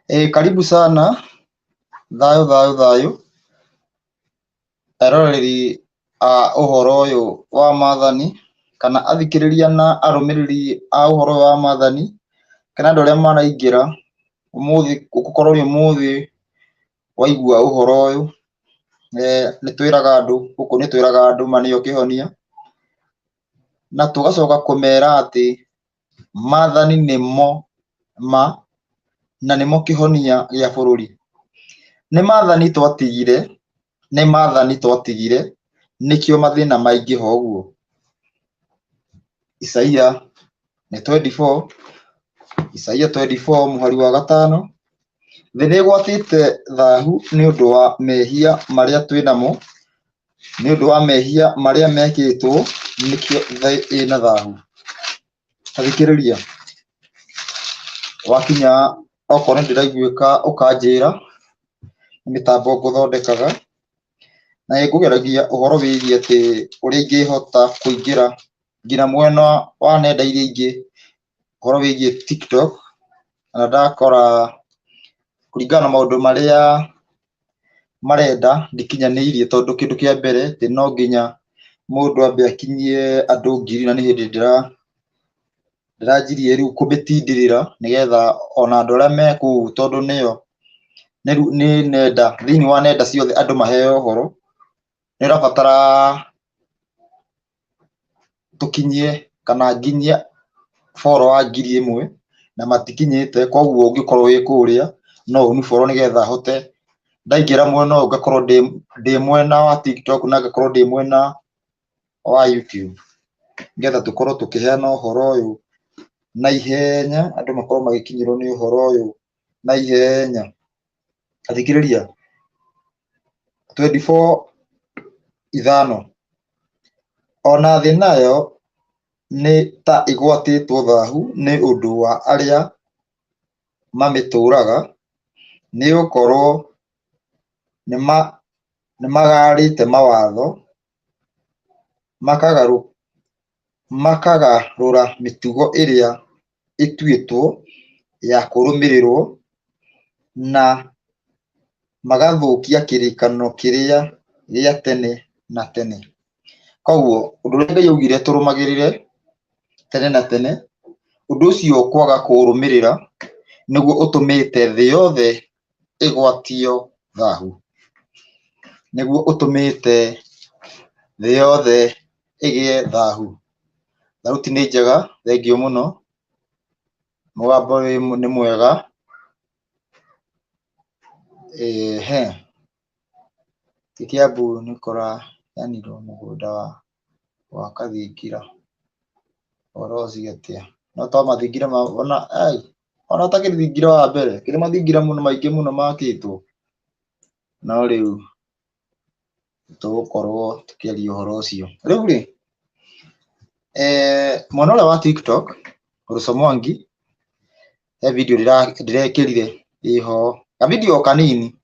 Karibu sana, thayũ thayũ thayũ, eroreri a ũhoro ũyũ wa maathani kana athikĩrĩria na arũmĩrĩri a ũhoro ũyũ wa maathani, kana andũ arĩa maraingĩra ũmũthĩ, gũkorwo nĩ ũmũthĩ waigua ũhoro ũyũ, nĩ twĩraga andũ, gũkũ nĩ twĩraga andũ ma nĩyo kĩhonia, na tũgacoka kũmera atĩ maathani nĩmo ma na nĩmo kĩhonia gĩa bũrũri. Nĩ maathani twatigire, nĩ maathani twatigire, nĩkĩo mathĩna maingĩha ũguo. Isaia nĩ 24, Isaia 24 mũhari wa gatano, thĩ nĩ ĩgwatĩte thahu nĩ ũndũ wa mehia marĩa twĩ namo, nĩ ũndũ wa mehia marĩa mekĩtwo, nĩkĩo thĩ ĩna thahu. Ta thikĩrĩria, wakinya okorwo nĩ ndĩraiguĩka ũkanjĩra, nĩ mĩtambo ngũthondekaga, na nĩngũgeragia ũhoro wĩgiĩ atĩ ũrĩa ingĩhota kũingĩra nginya mwena wa nenda iria ingĩ, ũhoro wĩgiĩ TikTok, na ndakora kũringana na maũndũ marĩa marenda ndikinyanĩirie, tondũ kĩndũ kĩa mbere atĩ no nginya mũndũ ambe akinyie andũ ngiri, na nĩ hĩndĩ ndĩranjirie rĩu kũmĩtindĩrĩra nĩgetha ona andũ arĩa me kũu, tondũ nĩo nĩ nenda, thĩinĩ wa nenda ciothe andũ maheo ũhoro, nĩ ũrabatara tũkinyie kana nginyie follower 1000 na matikinyĩte, koguo ũngĩkorwo wĩ kũrĩa no ũni follow nĩgetha hote ndaingĩra mwena ũyũ ngakorwo ndĩ mwena wa TikTok na ngakorwo ndĩ mwena wa YouTube, nĩgetha tũkorwo tũkĩheana ũhoro ũyũ na ihenya, andũ makorwo magĩkinyĩrwo nĩ ũhoro ũyũ na ihenya. Thikĩrĩria, 24:5, ona thĩ nayo nĩ ta ĩgwatĩtwo thahu nĩ ũndũ wa arĩa mamĩtũũraga, nĩ gũkorwo nĩmagararĩte mawatho, makagarũra mĩtugo ĩrĩa ĩtuĩtwo ya kũrũmĩrĩrwo, na magathũkia kĩrĩkanĩro kĩrĩa gĩa tene na tene. Koguo ũndũ ũrĩa Ngai augire tũrũmagĩrĩre tene na tene, ũndũ ũcio kwaga kũũrũmĩrĩra nĩguo ũtũmĩte thĩ yothe ĩgwatio thahu, nĩguo ũtũmĩte thĩ yothe ĩgĩe thahu. Thauti nĩ njega, thengiũ mũno, mũgambo nĩ mwega. Ehe, Kĩambu nĩ kũraheanirwo mũgũnda wa gwaka thingira, ũhoro ũcio atĩa? No to mathingira ona ai ona ũtakĩrĩ thingira wa mbere, kĩrĩ mathingira mũno maingĩ mũno makĩtwo, no rĩu tũgũkorwo tũkĩaria ũhoro ũcio. Rĩu rĩ, mwena ũrĩa wa TikTok, Russo Mwangi, he video ndĩrekĩrire ĩho, ka video kanini,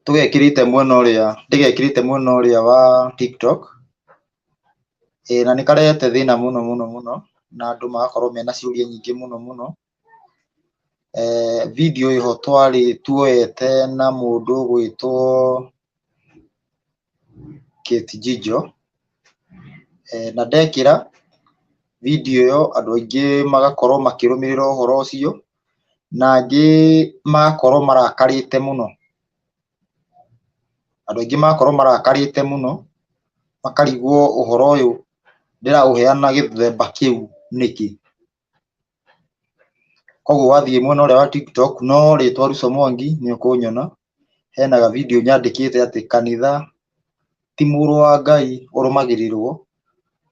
tũgekĩrĩte mwena ũrĩa, ndĩgekĩrĩte mwena ũrĩa wa TikTok, na nĩ karehete thĩna mũno mũno mũno, na andũ magakorwo mena ciũria nyingĩ mũno mũno. Video ĩho twarĩ tuoete na mũndũ ũgwĩtwo Kate Jijo, na ndekĩra video ĩyo andũ aingĩ magakorwo makĩrũmĩrĩra ũhoro ũcio, na angĩ magakorwo marakarĩte mũno. Andũ aingĩ magakorwo marakarĩte mũno, makarigwo ũhoro ũyũ ndĩraũheana gĩthemba kĩu nĩkĩ. Koguo wathiĩ mwena ũrĩa wa TikTok no rĩtwa Russo Mwangi nĩ ũkũnyona, hena ga video nyandĩkĩte atĩ kanitha ti mũrũ wa Ngai ũrũmagĩrĩrwo,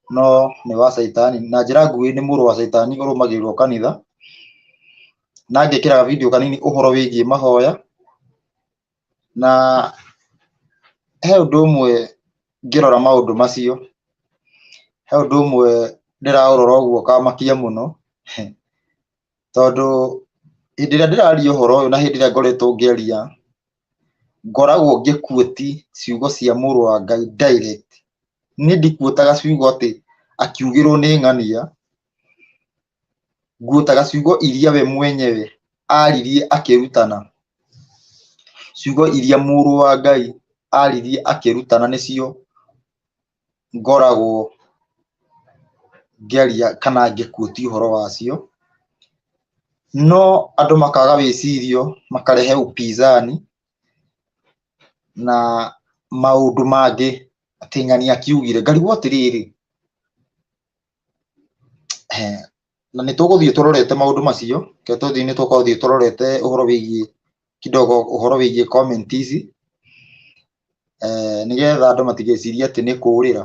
no nĩ wa caitani, na njĩra nguhĩ nĩ mũrũ wa caitani ũrũmagĩrĩrwo kanitha, na ngekĩra ga video kanini ũhoro wĩgiĩ mahoya, na he ũndũ ũmwe ngĩrora maũndũ macio, he ũndũ ũmwe ndĩraũrora ũguo ũkamakia mũno, tondũ hĩndĩ ĩrĩa ndĩraria ũhoro ũyũ na hĩndĩ ĩrĩa ngoretwo ngĩaria, ngoragwo ngĩkuoti ciugo cia mũrũ wa Ngai direct. Niĩ ndikuotaga ciugo atĩ akiugĩrwo nĩ ng'ania, nguotaga ciugo iria we mwenyewe aririe akĩrutana, ciugo iria mũrũ wa Ngai aririe akĩrutana nĩcio ngoragwo ngĩaria kana ngĩkuotia ũhoro wacio. No andũ makaga wĩcirio, makarehe upinzani na maũndũ mangĩ atĩ ng'ani akiugire. Ngarigwo atĩrĩrĩ, na nĩ tũgũthiĩ tũrorete maũndũ macio, reke tũthiĩ nĩ tũgũthiĩ tũrorete ũhoro wĩgiĩ kidogo ũhoro wĩgiĩ comment ici, nĩgetha andũ matigecirie atĩ nĩ kũũrĩra.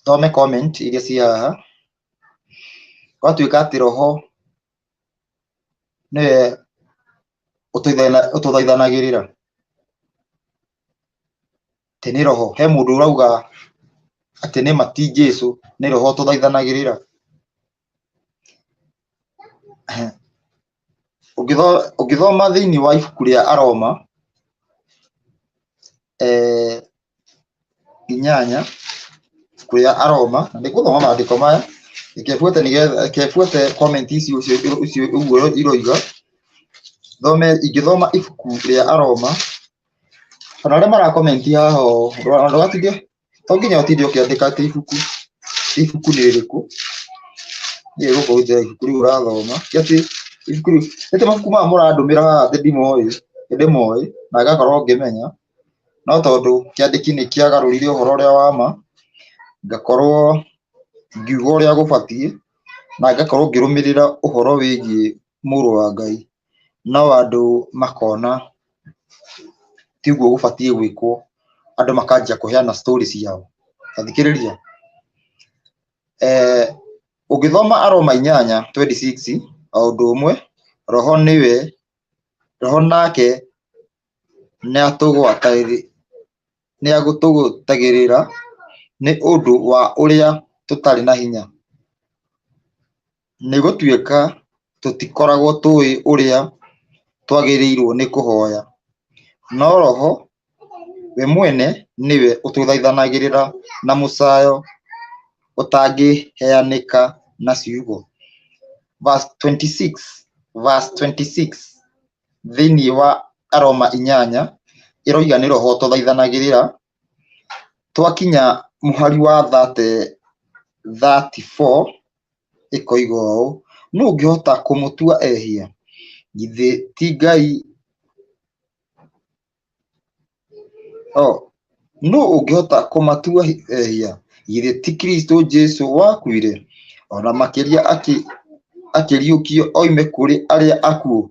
Thome comment iria ciĩ haha, gwatuĩka atĩ roho nĩwe ũtũthaithanagĩrĩra, atĩ nĩ roho, he mũndũ ũrauga atĩ nĩma ti Jesũ, nĩ roho ũtũthaithanagĩrĩra. Ũngĩthoma thĩinĩ wa ibuku rĩa Aroma 8, ibuku rĩa Aroma, na nĩngũthoma maandĩko maya, reke buate nĩgetha, reke buate comment icio icio ũguo iroiga, thome, ingĩthoma ibuku rĩa Aroma, ona arĩa mara comment haha ũũ, ndũgatinde, to nginya ũtinde ũkĩandĩka atĩ ibuku, ibuku nĩ rĩrĩkũ, niĩ gũkũrutĩra ibuku rĩu ũrathoma, ti atĩ ibuku rĩu, ti atĩ mabuku maya mũrandũmĩra haha atĩ ndimoĩ, nĩ ndĩmoĩ na ngakorwo ngĩmenya, no tondũ kĩandĩki nĩ kĩagarũrire ũhoro ũrĩa wa ma, ngakorwo ngiuga ũrĩa gũbatiĩ, na ngakorwo ngĩrũmĩrĩra ũhoro wĩgiĩ mũrũ wa Ngai, no andũ makona tiguo gũbatiĩ gwĩkwo, andũ makanjia kũheana story ciao. Ta thikĩrĩria, ũngĩthoma Aroma 8:26 o ũndũ ũmwe, roho nĩwe, roho nake nĩatũgũtagĩrĩra nĩ ũndũ wa ũrĩa tũtarĩ na hinya, nĩ gũtuĩka tũtikoragwo tũĩ ũrĩa twagĩrĩirwo nĩ kũhoya, no roho we mwene nĩwe ũtũthaithanagĩrĩra na mũcayo ũtangĩheanĩka na ciugo. Verse 26, verse 26 thĩinĩ wa Aroma 8 ĩroiga nĩ roho ũtũthaithanagĩrĩra, twakinya mũhari wa 34 ĩkoiga ũũ, nũ ũngĩhota kũmũtua ehia? Githĩ ti Ngai? Oh, nũ ũngĩhota kũmatua ehia? Githĩ ti Kristo Jesu wakuire, ona makĩria akĩriũkio oime kũrĩ arĩa akuũ,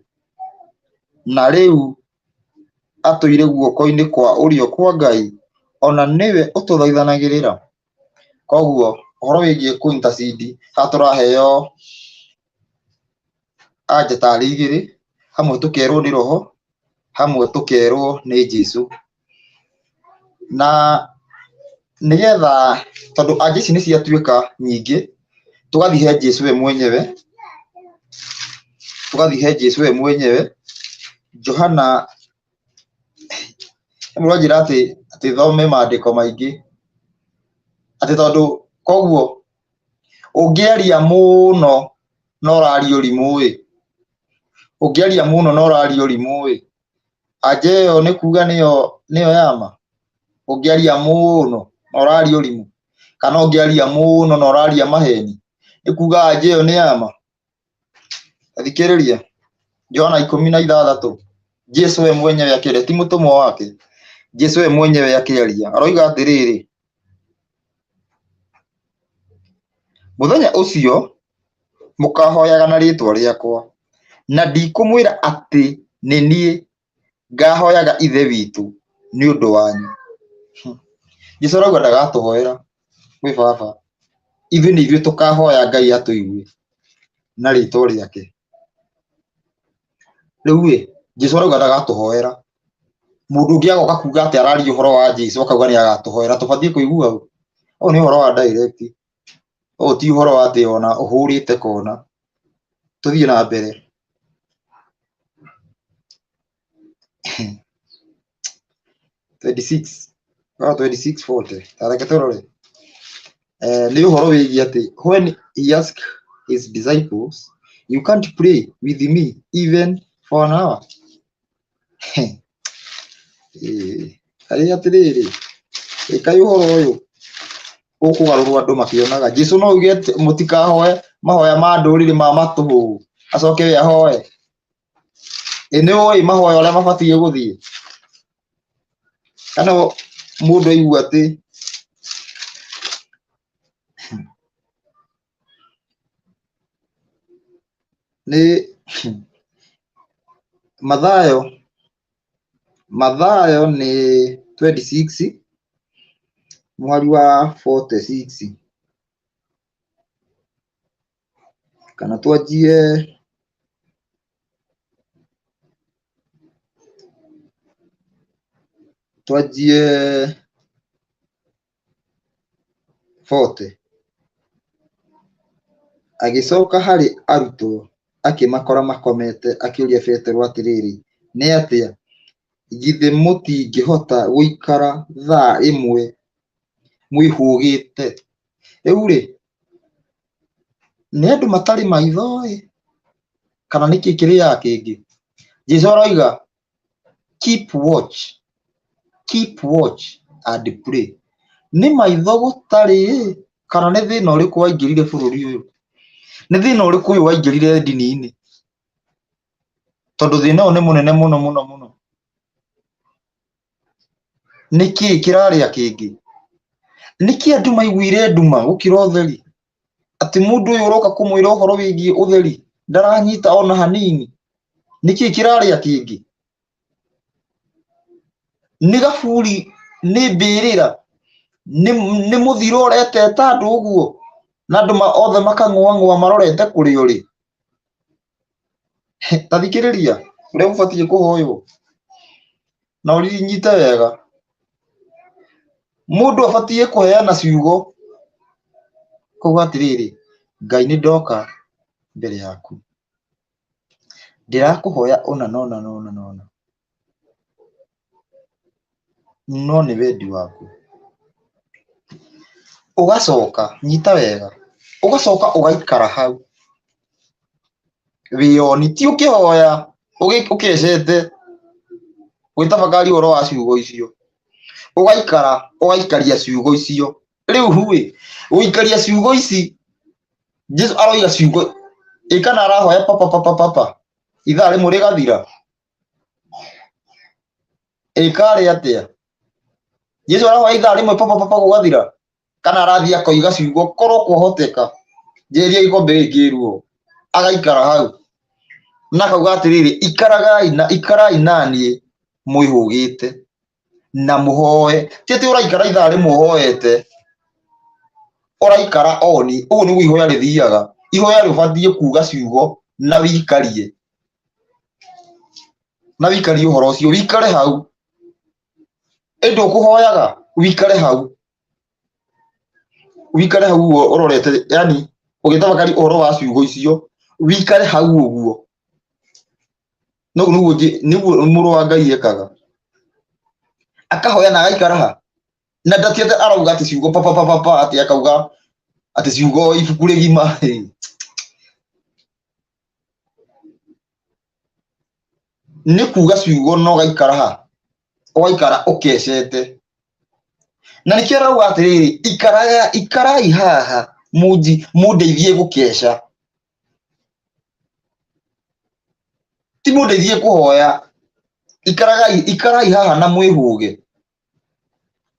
na rĩu atũire guoko-inĩ kwa ũrĩo kwa Ngai, ona nĩwe ũtũthaithanagĩrĩra. Koguo ũhoro wĩgiĩ kũ intercede haha tũraheo anja tarĩ igĩrĩ, hamwe tũkerwo nĩ roho, hamwe tũkerwo nĩ Jesu. Na nĩgetha tondũ anja ici nĩ ciatuĩka nyingĩ, tũgathiĩ he Jesu we mwenyewe, tũgathiĩ he Jesu we mwenyewe, Johana mũranjĩra atĩ atĩ thome maandĩko maingĩ, atĩ tondũ koguo ũngĩaria mũno na ũraria ũrimũ ĩ, ũngĩaria mũno na ũraria ũrimũ ĩ, anja ĩyo nĩ kuga nĩyo nĩyo ya ma? Ũngĩaria mũno na ũraria ũrimũ, kana ũngĩaria mũno na ũraria maheni, nĩ kuga anja ĩyo nĩ ya ma? Thikĩrĩria, Johana 16, Jesu we mwenyewe akĩaria, ti mũtũmwo wake, Jesu we mwenyewe akĩaria, aroiga atĩrĩrĩ, mũthenya ũcio mũkahoyaga na rĩĩtwa rĩakwa, na ndikũmwĩra atĩ nĩ niĩ ngahoyaga Ithe witũ nĩ ũndũ wanyu. Jesu arauga ndagatũhoera gwĩ Baba, ithuĩ nĩ ithuĩ tũkahoya Ngai atũigue na rĩtwa rĩake. Rĩu ĩ, Jesu arauga ndagatũhoera, mũndũ ũngĩ agoka kuga atĩ araria ũhoro wa Jesu akauga nĩ agatũhoera, tũbatiĩ kũigua ũũ? Ũyũ nĩ ũhoro wa direct, ũyũ ti ũhoro wa atĩ ona ũhũrĩte kona. Tũthiĩ na mbere. 26 oh, 26:40 ta reke tũrore, nĩ ũhoro wĩgiĩ atĩ when He asked his disciples, you can't pray with me even for an hour. Harĩ atĩrĩrĩ, ĩkai ũhoro ũyũ ũkũgarũrwo andũ makĩonaga. Jesu no uge atĩ mũtikahoe mahoya ma ndũrĩrĩ ma matũhũhũ, acoke we ahoe. Ĩ nĩ ũĩ mahoya ũrĩa mabatiĩ gũthiĩ? Kana mũndũ aigua atĩ nĩ Mathayo, Mathayo nĩ 26 mũhari wa 46 kana twanjie twanjie 40. Agĩcoka harĩ arutwo akĩmakora makomete, akĩũria Petero atĩrĩrĩ, nĩ atĩa, githĩ mũtingĩhota gũikara thaa ĩmwe mwĩhũgĩte? Rĩu rĩ, nĩ andũ matarĩ maitho ĩ, kana nĩkĩ kĩrĩaga kĩngĩ? Jesu aroiga keep watch, keep watch and pray. Nĩ maitho gũtarĩ ĩ, kana nĩ thĩna ũrĩkũ waingĩrire bũrũri ũyũ? Nĩ thĩna ũrĩkũ ũyũ waingĩrire ndini-inĩ? Tondũ thĩna ũyũ nĩ mũnene mũno mũno mũno. Nĩ kĩĩ kĩrarĩa kĩngĩ? Nĩ kĩĩ andũ maiguire nduma gũkĩra ũtheri? Atĩ mũndũ ũyũ ũroka kũmwĩra ũhoro wĩgiĩ ũtheri ndaranyita ona hanini. Nĩ kĩĩ kĩrarĩa kĩngĩ? Nĩ gaburi, nĩ mbĩrĩra, nĩ mũthiro ũreteta andũ ũguo, na andũ othe makang'ũang'ũa marorete kũrĩ ũrĩ. Ta thikĩrĩria ũrĩa ũbatiĩ kũhoywo na ũnyite wega. Mũndũ abatiĩ kũheana ciugo kuga atĩrĩrĩ, Ngai nĩ ndoka mbere yaku, ndĩrakũhoya ũna na ũna na ũna na ũna, no nĩ wendi waku. Ũgacoka, nyita wega, ũgacoka ũgaikara hau wĩyoni, ti ũkĩhoya ũkecete ũgĩtafakari ũhoro wa ciugo icio, ũgaikara ũgaikaria ciugo icio. Rĩu ĩ, gũikaria ciugo ici, Jesu aroiga ciugo ĩ kana arahoya papa papa papa ithaa rĩmwe rĩgathira, ĩ karĩ atĩa? Jesu arahoya ithaa rĩmwe papa papa gũgathira, kana arathiĩ akoiga ciugo korwo kwahoteka njeheria gĩkombe gĩkĩ kĩ ruo, agaikara hau na akauga atĩrĩrĩ, ikaragai na ikarai naniĩ mwĩhũgĩte na mũhoe. Ti atĩ ũraikara ithaa rĩmwe ũhoete, ũraikara oni. Ũguo nĩguo ihoya rĩthiaga. Ihoya rĩbatiĩ kuga ciugo na wikarie, na wikarie ũhoro ũcio, wikare hau. Ĩndĩ ũkũhoyaga wikare hau, wikare hau ũguo ũrorete, yani ũgĩtafakari ũhoro wa ciugo icio, wikare hau ũguo. No nĩguo nĩguo mũrũ wa Ngai ekaga, akahoya na agaikara ha na ndatiate arauga atĩ ciugo pa pa pa pa pa, atĩ akauga atĩ ciugo ibuku rĩgima. Nĩ kuga ciugo na ũgaikara ha, ũgaikara ũkecete. Na nĩkĩo arauga atĩrĩrĩ, ikaraga, ikarai haha mũnji mũndeithie gũkeca, ti mũndeithie kũhoya, ikaragai, ikarai haha na mwĩhũge.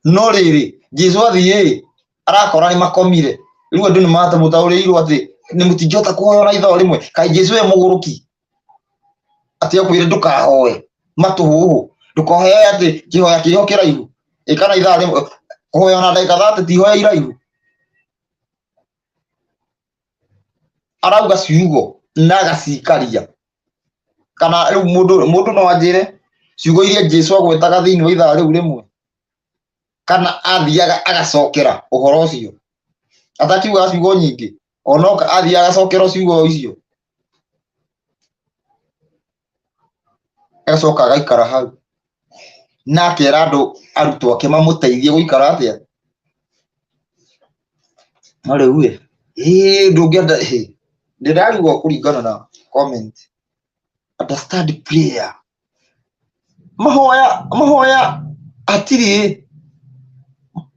No rĩrĩ, Jesu athiĩ arakora nĩ makomire. Rĩu andũ nĩ matamũtaũrĩirwo atĩ nĩ mũtingĩhota kũhoya ona ithaa rĩmwe. Kaĩ Jesu e mũgũrũki atĩ akwĩre ndũkahoe matũhũhũ, ndũkahoe atĩ kĩhoya kĩho kĩraihu, ĩ kana ithaa rĩmwe kũhoya ona ndagĩka thate ti ihoya iraihu. Arauga ciugo na agacikaria. Kana rĩu mũndũ no anjĩre ciugo iria Jesu agwetaga thĩinĩ wa ithaa rĩu rĩmwe, kana athiaga agacokera ũhoro ũcio atakiugaga ciugo nyingĩ, onoka athiaga agacokera ciugo icio, agacoka agaikara hau na akera andũ arutwo ake mamũteithie gũikara atĩa. No rĩu ĩ, Ĩĩ ndũngĩenda ĩ ndĩrarigwo kũringana na comment. Understand prayer. Mahoya mahoya hatirĩ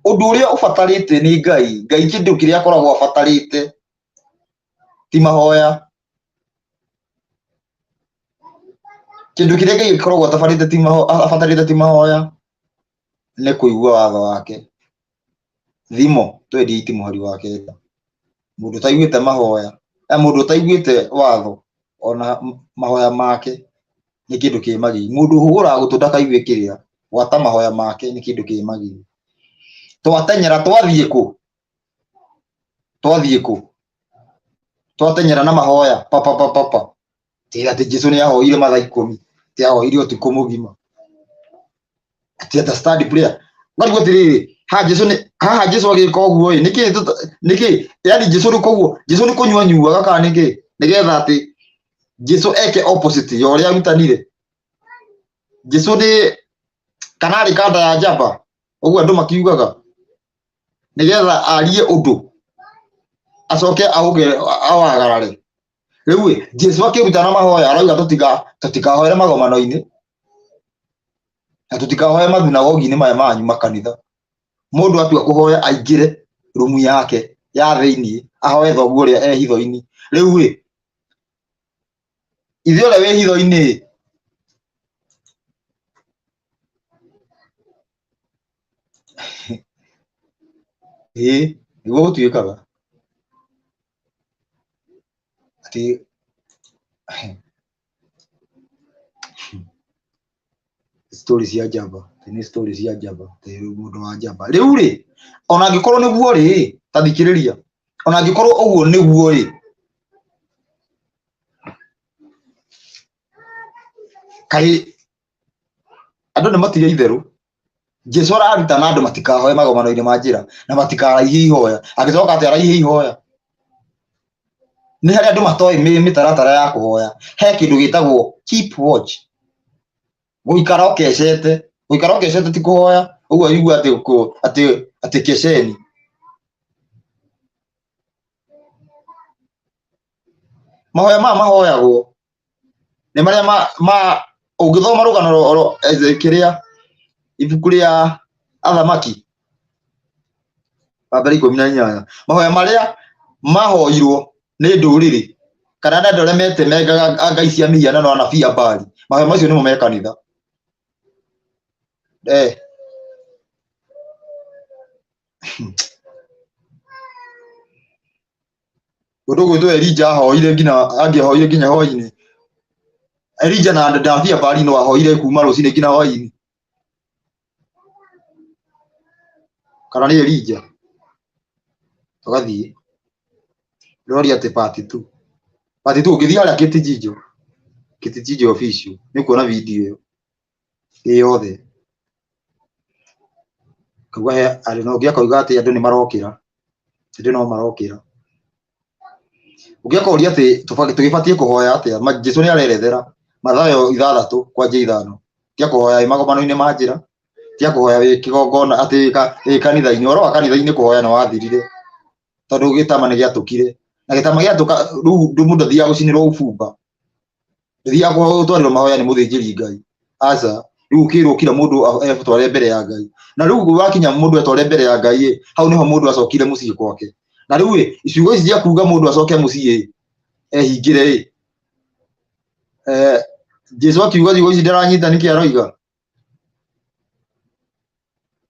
ũndũ ũrĩa ũbatarĩte nĩ Ngai. Ngai kĩndũ kĩrĩa akoragwo abatarĩte ti mahoya. Kĩndũ kĩrĩa Ngai akoragwo atabarĩte ti maho- abatarĩte ti mahoya nĩ kũigua watho wake. Thimo 28 mũhari wa kenda. Mũndũ ũtaiguĩte mahoya, mũndũ ũtaiguĩte watho ona mahoya make nĩ kĩndũ kĩ magigi. Mũndũ ũhũgũraga gũtũ ndakaigue kĩrĩra, gwata mahoya make nĩ kĩndũ kĩ magigi. Twatenyera twathiĩ kũ? Twathiĩ kũ? Twatenyera na mahoya papa papa papa. Ti atĩ Jesu nĩ ahoire mathaa ikũmi, ti ahoire ũtukũ mũgima. Ati understand prayer. Ngarigwo atĩrĩrĩ, ha Jesu nĩ haha Jesu agĩka ũguo ĩ, nĩkĩ nĩkĩ yani Jesu nĩ koguo Jesu nĩ kũnyua anyuaga kana nĩkĩ? Nĩgetha atĩ Jesu eke opposite ya ũrĩa arutanire. Jesu nĩ kana arĩ kanda ya njamba ũguo andũ makiugaga nĩgetha arie ũndũ acoke auge awagarare. Rĩu ĩ Jesu akĩrutana mahoya arauga tũtikahoere magomano-inĩ na tũtikahoe mathunagogi-inĩ maya manyu makanitha. Mũndũ atua kũhoya aingĩre rumu yake ya thĩiniĩ ahoe thoguo ũrĩa e hitho-inĩ. Rĩu ĩ ithe ũrĩa wĩ hitho-inĩ ĩ ĩĩ nĩguo gũtuĩkaga atĩ story cia njamba atĩ nĩ story cia njamba atĩ mũndũ wa njamba rĩu rĩ ona angĩkorwo nĩguo rĩ ta thikĩrĩria ona angĩkorwo ũguo nĩguo rĩ kaĩ andũ nĩ matige itherũ Jesu ararutana andũ matikahoe magomano-inĩ ma njĩra na matikaraihie ihoya agĩcoka atĩ araihie ihoya nĩ harĩa andũ matoĩ mĩtaratara ya kũhoya he kĩndũ gĩtagwo keep watch gũikara ũkecete gũikara ũkecete ti kũhoya ũguo igua atĩ atĩ atĩ keceni mahoya maya mahoyagwo nĩ marĩa ma, ma ũngĩthoma rũgano kĩrĩa ibuku rĩa athamaki wa mbere 18 mahoya marĩa mahoirwo nĩ ndũrĩrĩ kana nĩ andũ arĩa metemengaga ngai cia mĩhianano anabii a Baali mahoya macio nĩmo me kanitha eh. Ũndũ ũgwĩtwo Elija ahoire nginya angĩahoire nginya hwainĩ. Elija na Davi Abari no ahoire kuma rũcinĩ nginya hwainĩ. Kana nĩ Elija? Tũgathiĩ. Ndĩroria atĩ part two. Part two ũngĩthiĩ harĩa Kĩtijinjo, Kĩtijinjo official nĩ ũkuona video ĩyo ĩ yothe. Akauga he arĩ na ũngĩ akauga atĩ andũ nĩ marokĩra, andũ no marokĩra. Ũngĩ akoria atĩ tũgĩbatiĩ kũhoya atĩa, Jesu nĩ arerethera Mathayo 6 kwanjia 5, tia kũhoya wĩ magomano-inĩ ma njĩra, tia kũhoya wĩ kĩgongona atĩ wĩ kanitha-inĩ, ũhoro wa kanitha-inĩ kũhoya nĩ wathirire tondũ gĩtama nĩ gĩatũkire, na gĩtama gĩatũka rĩu mũndũ athiaga gũcinĩrwo ũbumba, ndũthiaga gũtwarĩrwo mahoya nĩ mũthĩnjĩri Ngai, aca, rĩu ũkĩrwo kila mũndũ etware mbere ya Ngai, na rĩu wakinya mũndũ etware mbere ya Ngai ĩ, hau nĩho mũndũ acokire mũciĩ gwake, na rĩu ĩ, ciugo ici cia kuga mũndũ acoke mũciĩ ĩ, ehingĩre ĩ, Jesu akiuga ciugo ici ndaranyita nĩkĩ aroiga,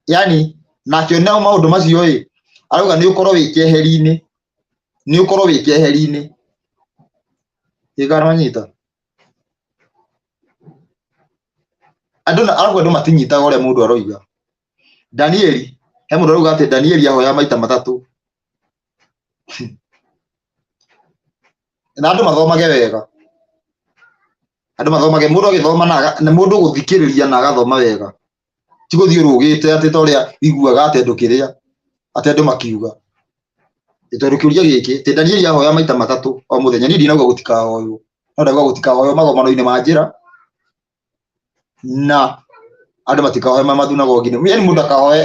yani na akĩona maũndũ macio ĩ, arauga nĩ ũkorwo wĩ keheri-inĩ, nĩ ũkorwo wĩ keheri-inĩ, ĩĩ wanyita andũ na arabu andũ matinyitaga ũrĩa mũndũ aroiga Danieli he mũndũ arauga atĩ Danieli ahoya maita matatũ na andũ mathomage wega andũ mathomage mũndũ agĩthoma na na mũndũ gũthikĩrĩria na agathoma wega ti gũthiĩ ũrũgĩte atĩ ta ũrĩa iguaga atĩ andũ kĩrĩa atĩ andũ makiuga tondũ kĩũria gĩkĩ atĩ Danieli ahoya maita matatũ o mũthenya niĩ ndinauga gũtikahoywo no ndauga gũtikahoywo magomano-inĩ ma njĩra na andũ matikahoe ma mathunagogi-inĩ yani mũndũ akahoe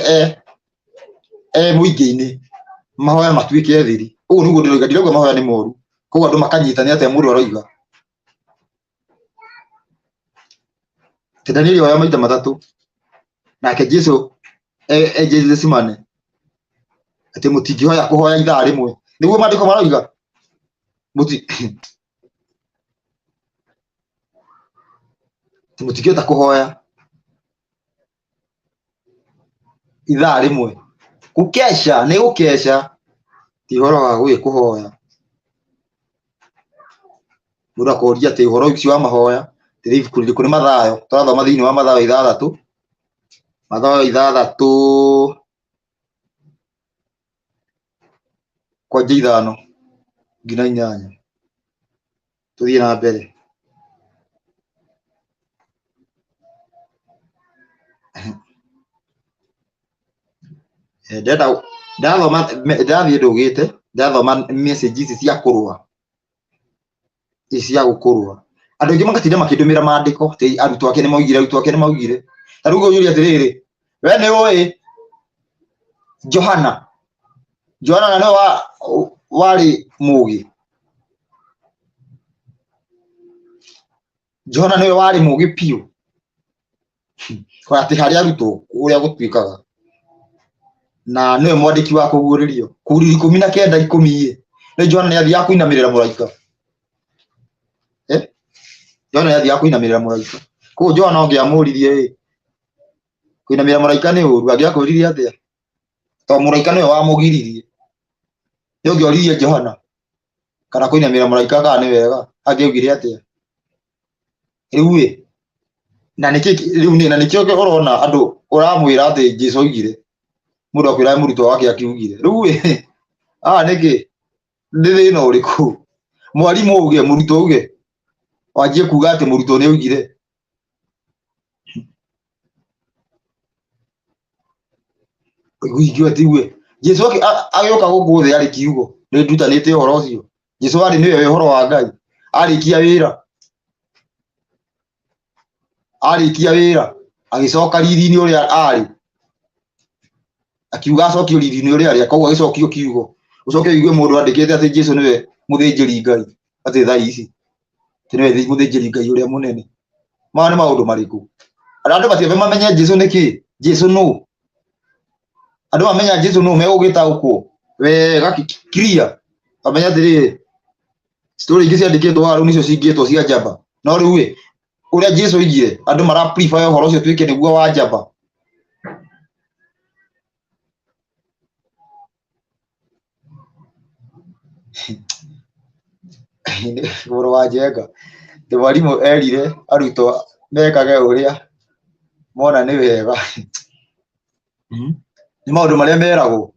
e mũingĩ-inĩ mahoya matuĩke thiri. Ũguo nĩguo ndĩroiga, ndirauga mahoya nĩ moru. Koguo andũ makanyita nĩ atĩa mũndũ aroiga. Atĩ Danieli oya maita matatũ, nake Jesu e Gethsemane, atĩ mũtingĩhoya kũhoya ithaa rĩmwe. Nĩguo maandĩko maroiga. Mũti atĩ mũtingĩhota kũhoya ithaa rĩmwe. Gũkeca nĩ gũkeca, ti ũhoro wa gũgĩ kũhoya. Mũndũ akoria atĩ ũhoro ũcio wa mahoya nĩ ibuku rĩrĩkũ? Nĩ Mathayo. Tũrathoma thĩinĩ wa Mathayo ithathatũ, Mathayo ithathatũ kwanja ithano nginya inyanya. Tũthiĩ na mbere. Ndĩrenda ndathoma ndĩrathiĩ ndũgĩte ndathoma message ici cia kũrũa ici cia gũkũrũa andũ aingĩ magatinda makĩndũmĩra mandĩko atĩ arutwo ake nĩmaugire arutwo ake nĩmaugire ta rĩu ngũyũria atĩrĩrĩ we nĩ ũĩ Johana Johana na nĩwe warĩ mũgĩ Johana nĩwe warĩ mũgĩ biũ atĩ harĩ arutwo ũrĩa gũtuĩkaga na nĩwe mwandĩki wa kũguũrĩrio kũguũrĩrio ikũmi na kenda ikũmi ĩ nĩ Johana nĩ athiaga kũinamĩrĩra mũraika eh Johana nĩ athiaga kũinamĩrĩra mũraika koguo Johana ũngĩamũririe ĩ kũinamĩrĩra mũraika nĩ ũru angĩakwĩrire atĩa tondũ mũraika nĩwe wamũgiririe nĩ ũngĩoririe Johana kana kũinamĩrĩra mũraika kana nĩ wega angĩaugire atĩa rĩu ĩ na nĩkĩ rĩu nĩ na nĩkĩo ũrona andũ ũramwĩra atĩ Jesu oigire mũndũ akwĩra mũrutwo wake akiugire rĩu ĩ aa nĩkĩ nĩ thĩna ũrĩkũ mwarimũ auge mũrutwo auge wanjie kuga atĩ mũrutwo nĩ oigire Ũiguithio tigue Jesu agĩũka gũkũ thĩ arĩ kiugo nĩ ndutanĩte ũhoro ũcio Jesu arĩ nĩwe ũhoro wa Ngai arĩkia wĩra arĩkia wĩra agĩcoka riri-inĩ ũrĩa arĩ akiuga acokio riri-inĩ ũrĩa arĩ koguo agĩcokio kiugo ũcoke ũigue mũndũ andĩkĩte atĩ Jesu nĩwe mũthĩnjĩri Ngai atĩ thaa ici atĩ nĩwe mũthĩnjĩri Ngai ũrĩa mũnene maya nĩ maũndũ marĩkũ andũ matiambe mamenye Jesu nĩ kĩ Jesu nũ andũ mamenya Jesu nũ megũgĩtaũkwo wega clear bamenya atĩrĩrĩ story ingĩ ciandĩkĩtwo haha rĩu nĩcio cingĩtwo cia njamba no rĩu ĩ ũrĩa Jesu oigire andũ mara prefer ũhoro ũcio tuĩke nĩguo wa njamba Mũrũ wa Njenga, atĩ mwarimũ erire arutwo mekage ũrĩa mona nĩ wega. Nĩ maũndũ marĩa meragwo.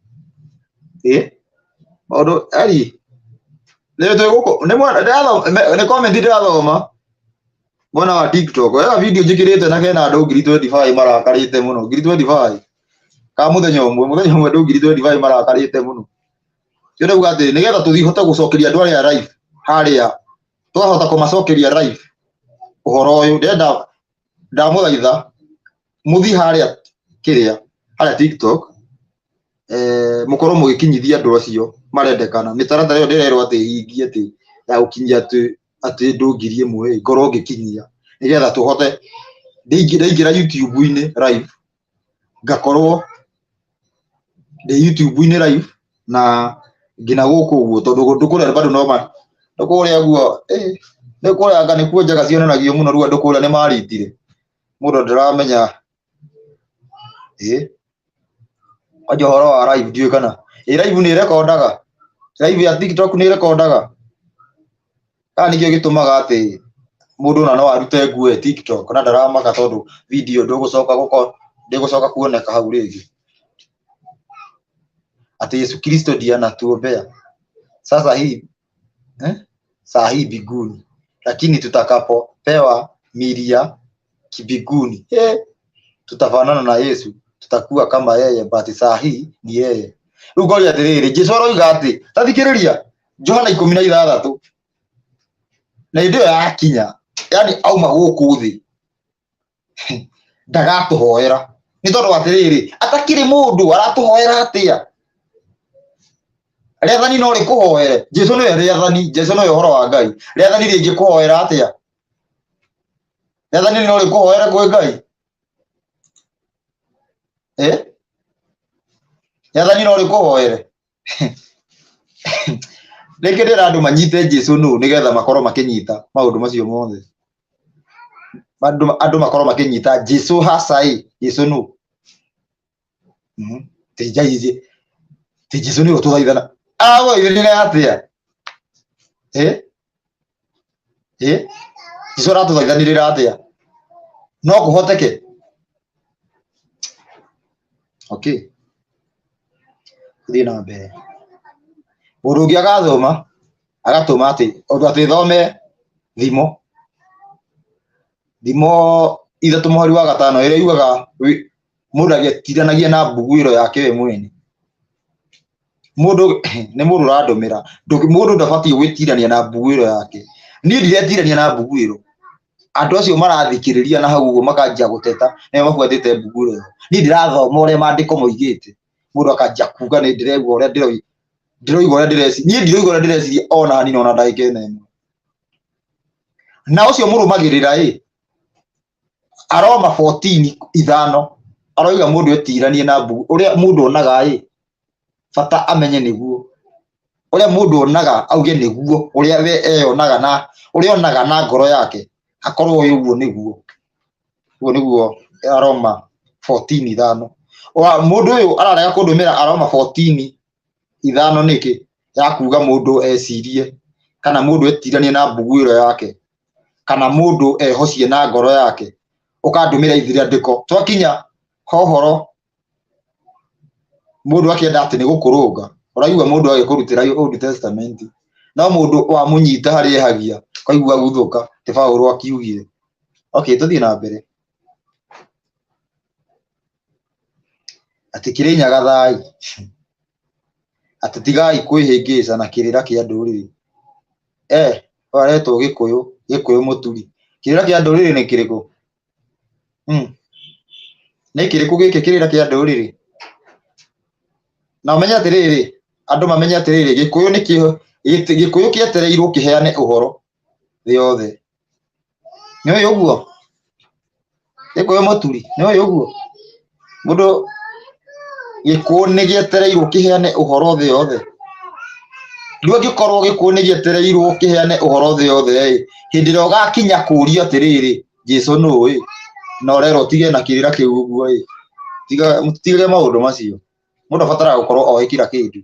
Ĩ maũndũ eri nĩ twĩ gũkũ nĩ nĩ comment ndĩrathoma mwena wa TikTok. Hena video njĩkĩrĩte na kena andũ ngiri 25 marakarĩte mũno, ngiri 25 ka mũthenya ũmwe, mũthenya ũmwe andũ ngiri 25 marakarĩte mũno. Kĩo ndauga atĩ nĩgetha tũthiĩ hote gũcokeria andũ arĩa live harĩa twahota kũmacokeria live ũhoro ũyũ ndĩrenda ndamũthaitha mũthiĩ harĩa kĩrĩa harĩa TikTok mũkorwo mũgĩkinyithia andũ acio marendekana mĩtaratara ĩyo ndĩrerwo atĩ hingie atĩ ya gũkinyia atĩ atĩ andũ ngiri ĩmwe ĩ, ngorwo ngĩkinyia nĩgetha tũhote ndaingĩra YouTube-inĩ live ngakorwo ndĩ YouTube-inĩ live na nginya gũkũ ũguo tondũ kũndũ kũrĩa bado no ma andũ kũrĩa guo nĩ kũrĩa anga nĩkuo njaga cionanagio mũno rĩu andũ kũrĩa nĩ maritire mũndũ ndĩramenya ĩ kwanja ũhoro wa live ndiũĩ kana ĩ live nĩ ĩrekondaga live ya TikTok nĩ ĩrekondaga kana nĩkĩo gĩtũmaga atĩ mũndũ ona no arute nguo e TikTok na ndaramaka tondũ video ndũgũcoka gũko ndĩgũcoka kuoneka hau rĩngĩ atĩ Yesu Kristo ndiye anatuombea sasa hii eh? saa hii mbinguni lakini tutakapopewa miili ya kibinguni eh, tutafanana na Yesu tutakuwa kama yeye but saa hii ni yeye rĩu ngoria atĩrĩrĩ Jesu aroiga atĩ tathikĩrĩria Johana ikũmi na ithathatũ na hĩndĩ ĩyo yakinya yani auma gũkũ thĩ ndagatũhoera nĩ tondũ atĩrĩrĩ atakĩrĩ mũndũ aratũhoera atĩa Rĩathani no rĩkũhoere? Jesu nĩwe rĩathani, Jesu nĩwe ũhoro wa Ngai. Rĩathani rĩngĩkũhoera atĩa? Rĩathani no rĩkũhoere kwĩ Ngai? Eh, rĩathani no rĩkũhoere? Rĩngĩ ndĩra andũ manyite Jesu nũ, nĩgetha makorwo makĩnyita maũndũ macio mothe. Andũ makorwo makĩnyita Jesu hasa ĩ, Jesu nũ? Ti Ngai, ti Jesu nĩwe ũtũthaithana. Agũthaithanire atĩa? Eh? Eh? Jesu aratũthaithanĩrĩra atĩa? No kũhoteke? Okay. Thiĩ na mbere. Mũndũ ũngĩ agathoma agatũma atĩ ũndũ atĩ thome thimo thimo 3 mũhari wa 5 ĩrĩa yugaga mũndũ agĩtiranagia na mbuguĩro yake we mwene. Mũndũ nĩ mũndũ ũrandũmĩra, mũndũ ndabatiĩ gwĩtirania na mbuguĩro yake. Niĩ ndiretirania na mbuguĩro. Andũ acio marathikĩrĩria na hau ũguo makanjia gũteta nĩo mabuatĩte mbuguĩro ĩyo. Niĩ ndĩrathoma ũrĩa maandĩko moigĩte, mũndũ akanjia kuga nĩ ndĩraigua ũrĩa ndĩroigua ũrĩa ndĩreciria. Niĩ ndiroigua ũrĩa ndĩreciria ona hanini, ona ndagĩka ĩno ĩmwe. Na ũcio mũrũmagĩrĩra ĩ, Aroma 14:5 aroiga mũndũ etiranie na mbugu ũrĩa mũndũ onaga ĩ, bata amenye nĩguo ũrĩa mũndũ onaga auge nĩguo ũrĩa we eyonaga na ũrĩa onaga na ngoro yake akorwo ĩ ũguo nĩguo. Ũguo nĩguo Aroma 14:5. Mũndũ ũyũ ararega kũndũmĩra Aroma 14:5 nĩkĩ? Ya kuga mũndũ ecirie kana mũndũ etiranie na mbuguĩro yake kana mũndũ ehocie na ngoro yake, ũkandũmĩra ithirandĩko twakinya hohoro mũndũ akĩenda atĩ nĩ gũkũrũnga, ũraigua mũndũ agĩkũrutĩra Old Testament, no mũndũ wamũnyita harĩa ehagia ũkaigua guthũka ti Paũlũ akiugire. Okay, tũthiĩ na mbere. Atĩ Kĩrĩnyaga thai, atĩ tigai kwĩhĩngĩca na kĩrĩra kĩa ndũrĩrĩ. Eh, ũyũ aretwo Gĩkũyũ, Gĩkũyũ mũturi. Kĩrĩra kĩa ndũrĩrĩ nĩ kĩrĩkũ? Nĩ kĩrĩkũ gĩkĩ kĩrĩra kĩa ndũrĩrĩ? Na ũmenye atĩrĩrĩ, andũ mamenye atĩrĩrĩ, Gĩkũyũ nĩ kĩo, Gĩkũyũ kĩetereirwo kĩheane ũhoro thĩ yothe. Nĩ ũĩ ũguo? Gĩkũyũ mũturi, nĩ ũĩ ũguo? Mũndũ gĩkũyũ nĩ gĩetereirwo kĩheane ũhoro thĩ yothe. Rĩu angĩkorwo gĩkũyũ nĩ gĩetereirwo kĩheane ũhoro thĩ yothe ĩ, hĩndĩ ĩrĩa ũgakinya kũũria atĩrĩrĩ, Jesu nũ ĩ, na ũrerwo ũtige na kĩrĩra kĩu ũguo ĩ, tiga mũtigage maũndũ macio. Mũndũ abataraga gũkorwo oĩ kila kĩndũ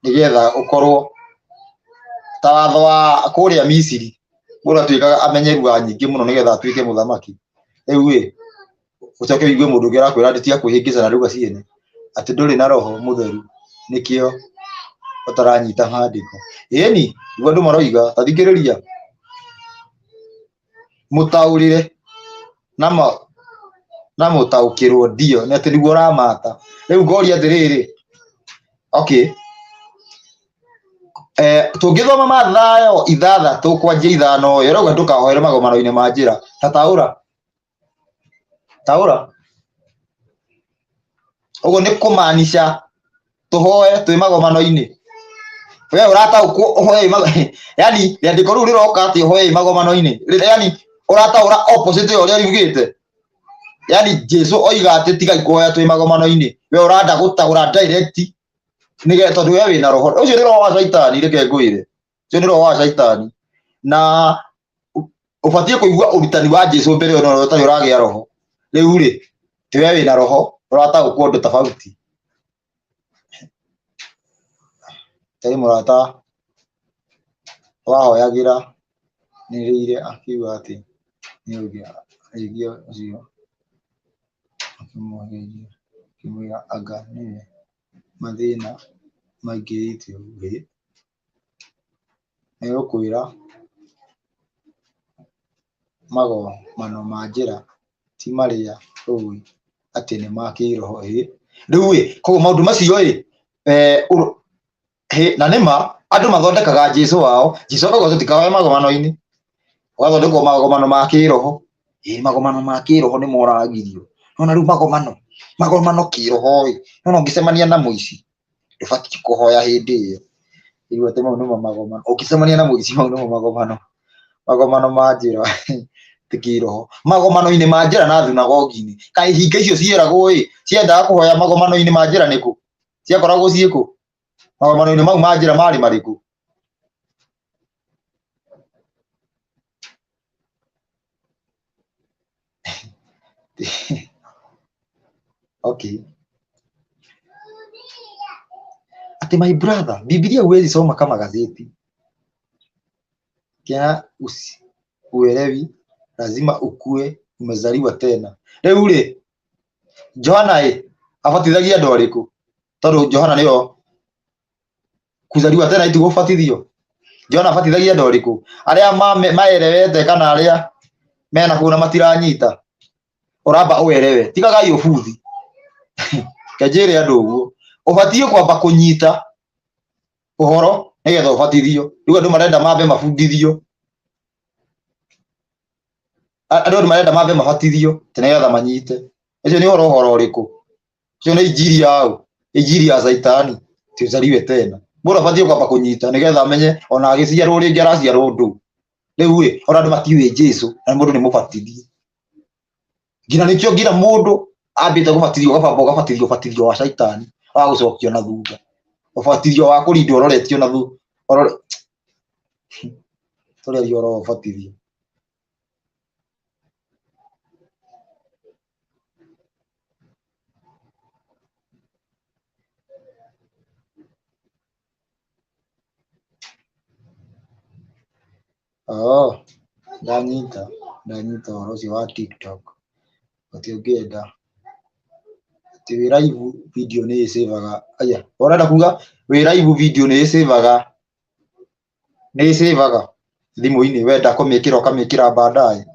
nĩgetha ũkorwo ta watho wa kũrĩa Misiri, mũndũ atuĩkaga amenye lugha nyingĩ mũno nĩgetha atuĩke mũthamaki. Rĩu ĩ, ũcoke ũigue mũndũ ũngĩ arakwĩra atĩ tiga kwĩhĩngĩca na lugha ciene, atĩ ndũrĩ na roho mũtheru nĩkĩo ũtaranyita maandĩko. Ĩni, nĩguo andũ maroiga, ta thikĩrĩria. Mũtaũrĩre na na mũtaũkĩrwo ndio nĩ atĩ nĩguo ũramata. Rĩu ngoria atĩrĩrĩ, okay, tũngĩthoma Mathayo 6 kwanjia 5 ĩrauga ndũkahoere magomano-inĩ ma njĩra. Ta taũra taũra ũguo nĩ kũmaanisha tũhoe twĩ magomano-inĩ. We ũrataũkwo ũhoe wĩ yani rĩandĩko rĩu rĩroka atĩ ũhoe wĩ magomano-inĩ, yani ũrataũra opposite ya ũrĩa riugĩte. Yani Jesu oiga atĩ tigai kũhoya twĩ magomano-inĩ, we ũranda gũtaũra direct nĩgetha tondũ we wĩna roho ũcio nĩ roho wa caitani. Reke ngwĩre, ũcio nĩ roho wa caitani na ũbatiĩ kũigua ũrutani wa Jesu mbere ĩyo no ũtarĩ ũragĩa roho. Rĩu rĩ, ti we wĩna roho ũrataũkwo ũndũ tofauti. Tarĩ mũrata wahoyagĩra nĩrĩire akiuga atĩ nĩ ũngĩ arĩithia ũcio akĩmũgeria akĩmwĩra anga nĩwe mathĩna maingĩrĩte ũguo ĩ, nĩgũkwĩra magomano ma njĩra ti marĩa ũĩ atĩ nĩ ma kĩroho ĩ. Rĩu ĩ, koguo maũndũ macio ĩ, na nĩma andũ mathondekaga Jesu wao. Jesu akauga tũtikahoe magomano-inĩ, gũgathondekwo magomano ma kĩroho. Ĩ, magomano ma kĩroho nĩ moragirio. Nona rĩu magomano kĩroho ĩ, nona ũngĩcemania na mũici. Ndũbatiĩ kũhoya hĩndĩ ĩyo. Rĩu atĩ mau nĩmo magomano. Ũngĩcemania na mũici mau nĩmo magomano. Magomano ma njĩra ti kĩroho. Magomano-inĩ ma njĩra na thunagogi-inĩ. Kaĩ hinga icio cieragwo ĩ, ciendaga kũhoya magomano-inĩ ma njĩra nĩkũ? Ciakoragwo ciĩkũ? Magomano-inĩ mau ma njĩra marĩ marĩkũ? Okay. Ati my brother, Biblia huwezi soma kama gazeti. Tena usi, uelewi, lazima ukue umezaliwa tena. Rĩu rĩ, Johana ĩ, abatithagia andũ arĩkũ? Tondũ Johana nĩyo kuzaliwa tena iti gũbatithio. Johana abatithagia andũ arĩkũ? Arĩa maerewete kana arĩa mena kũu na matiranyita? Ũramba ũerewe. Tigagai ũbuthi. Kenjĩre andũ ũguo. Ũbatiĩ kwamba kũnyita ũhoro nĩgetha ũbatithio. Rĩu andũ marenda mambe mabundithio. Andũ andũ marenda mambe mabatithio atĩ nĩgetha manyite. Ũcio nĩ ũhoro ũhoro ũrĩkũ? Ũcio nĩ injiri ya ũ? Injiri ya caitani. Ti uzaliwe tena. Mũndũ abatiĩ kwamba kũnyita nĩgetha amenye ona agĩciarwo rĩngĩ araciarwo ndũ. Rĩu ĩ, ona andũ matiũĩ Jesũ na mũndũ nĩ mũbatithie. Nginya nĩkĩo nginya mũndũ ambĩte gũbatithio ũgabamba ũgabatithio ũbatithio wa caitani wa gũcokio na thutha. Ũbatithio wa kũrindwo ũroretio na thutha. Tũrĩaria ũhoro wa ũbatithio. Oh, ndanyita ndanyita ũhoro ũcio wa TikTok. Atĩ ũngĩenda atĩ wĩ live video nĩ ĩcĩvaga. Aya, ũrenda kuga wĩ live video nĩ ĩcĩvaga nĩ ĩcĩvaga thimũ-inĩ wenda kũmĩkĩra ũkamĩkĩra baadaye.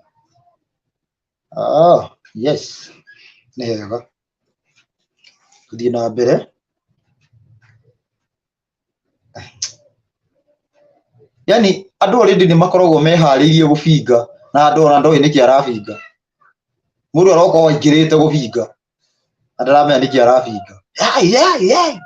Ah, yes, nĩ hega. Tũthiĩ na mbere. Yani andũ already nĩ makoragwo meharĩirie gũbinga na andũ ona ndoĩ nĩkĩ arabinga. Mũndũ aroka o aingĩrĩte gũbinga na ndaramenya nĩkĩ arabinga. Yai, yai, yai.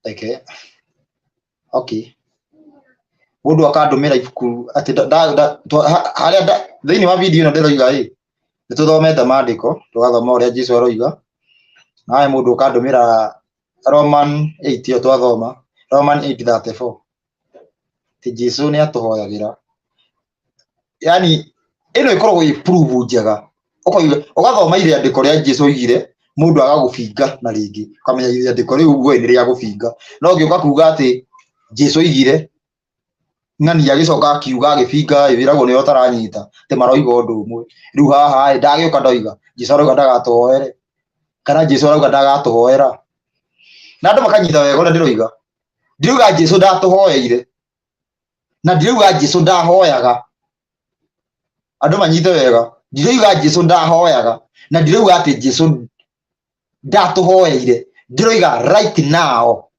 Reke. Okay. Mũndũ akandũmĩra ibuku atĩ harĩa thĩinĩ wa video ĩno ndĩroiga ĩ, nĩ tũthomete maandĩko, tũgathoma ũrĩa Jesũ aroiga. Nawe mũndũ ũkandũmĩra Roman 8 ĩyo twathoma, Roman 8:34. Atĩ Jesũ nĩ atũhoyagĩra. Yani ĩno ĩkoragwo ĩ proof njega. Ũkoiga ũgathoma irĩandĩko rĩa Jesũ oigire, mũndũ agagũbinga na rĩngĩ, ũkamenya irĩandĩko rĩu we nĩ rĩa gũbinga. No ũngĩũka kuga atĩ Jesũ oigire, ng'ani agĩcoka akiuga agĩbinga ĩ, wĩragwo nĩwe ũtaranyita atĩ maroiga ũndũ ũmwe. Rĩu haha ĩ, ndagĩũka ndoiga Jesũ arauga ndagatũhoere, kana Jesũ arauga ndagatũhoera. Na andũ makanyita wega ũrĩa ndĩroiga. Ndiroiga Jesũ ndatũhoeire, na ndiroiga Jesũ ndahoyaga. Andũ manyite wega, ndiroiga Jesũ ndahoyaga, na ndiroiga atĩ Jesũ ndatũhoeire. Ndĩroiga right now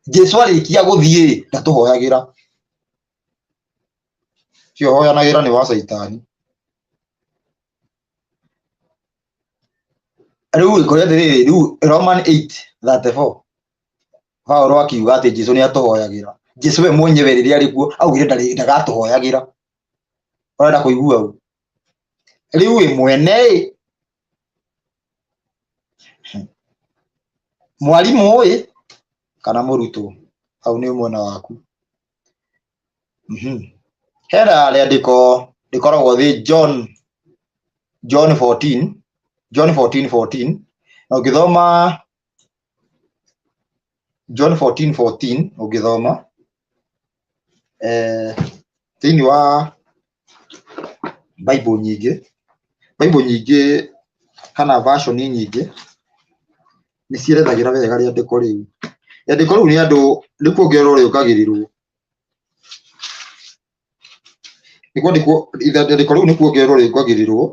Jesũ arĩkia gũthiĩ ndatũhoyagĩra. Ũcio ũhoyanagĩra nĩ wa caitani. Rĩu ĩkũrĩa atĩrĩrĩ, rĩu Roman 8:34 Paũlũ akiuga atĩ Jesũ nĩ atũhoyagĩra. Jesũ we mwenyewe rĩrĩa arĩ kuo augire ndagatũhoyagĩra. Ũrenda kũigua ũ? Rĩu ĩ mwene ĩ, mwarimũ ĩ kana mũrutwo, hau nĩ mwena waku. Hena rĩandĩko rĩkoragwo thĩ John John 14 John 14 14 na ũngĩthoma John 14 14 ũngĩthoma thĩinĩ wa Bible nyingĩ, Bible nyingĩ kana version nyingĩ nĩ cierethagĩra wega rĩandĩko rĩu. Rĩandĩko rĩu nĩ andũ nĩ kuongererwo rĩongagĩrĩrwo. Nĩ kwandĩkwo rĩandĩko rĩu nĩ kuongererwo rĩongagĩrĩrwo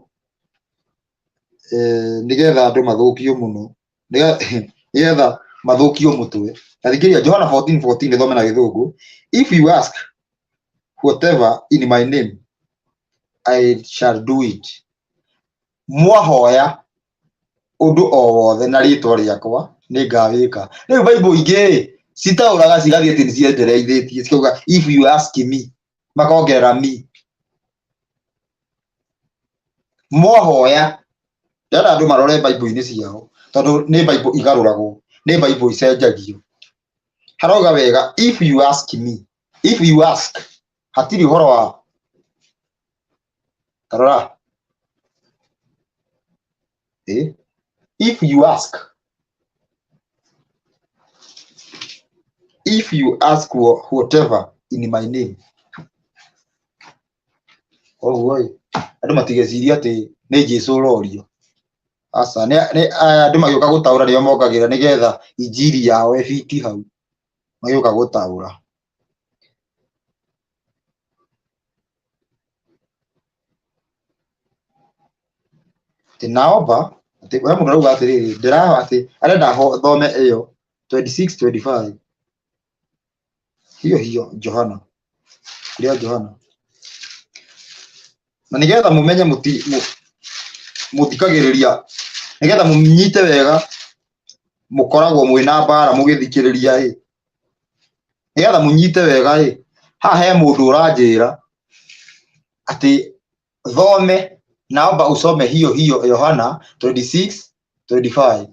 nĩgetha andũ mathũkio mũno, nĩgetha mathũkio mũtwe. Na thikĩrĩria Johana 14:14 ĩthome na gĩthũngũ, if you ask whatever in my name I shall do it. Mwahoya ũndũ o wothe na rĩtwa rĩakwa nĩngawĩka. Rĩu Bible ingĩ citaũraga cigathiĩ atĩ nĩciendereithĩtie cikauga if you ask me, makongerera me. Mwahoya, ndĩrenda andũ marore Bible-inĩ ciao tondũ nĩ Bible igarũragwo, nĩ Bible icenjagio. Harauga wega if you ask me, if you ask, hatirĩ ũhoro wa tarora. If you ask, if you ask whatever in my name. Koguo ĩ, andũ matigecirie atĩ nĩ Jesũ ũrorio. Aca, nĩ aya andũ magĩũka gũtaũra nĩo mongagĩrĩra nĩgetha injiri yao ĩbiti hau. Magĩũka gũtaũra. Atĩ naomba, atĩ we mũndũ arauga atĩrĩrĩ, ndĩrahoya atĩ arenda thome ĩyo 26 25. Hiyo hiyo Johana. Kũrĩa Johana. Na nĩgetha mũmenye mũthikagĩrĩria, nĩgetha mũnyite wega, mũkoragwo mwĩna mbara mũgĩthikĩrĩria ĩ. Nĩgetha mũnyite wega ĩ, haha he mũndũ ũranjĩra atĩ thome, naomba usome hiyo hiyo Yohana 26 25.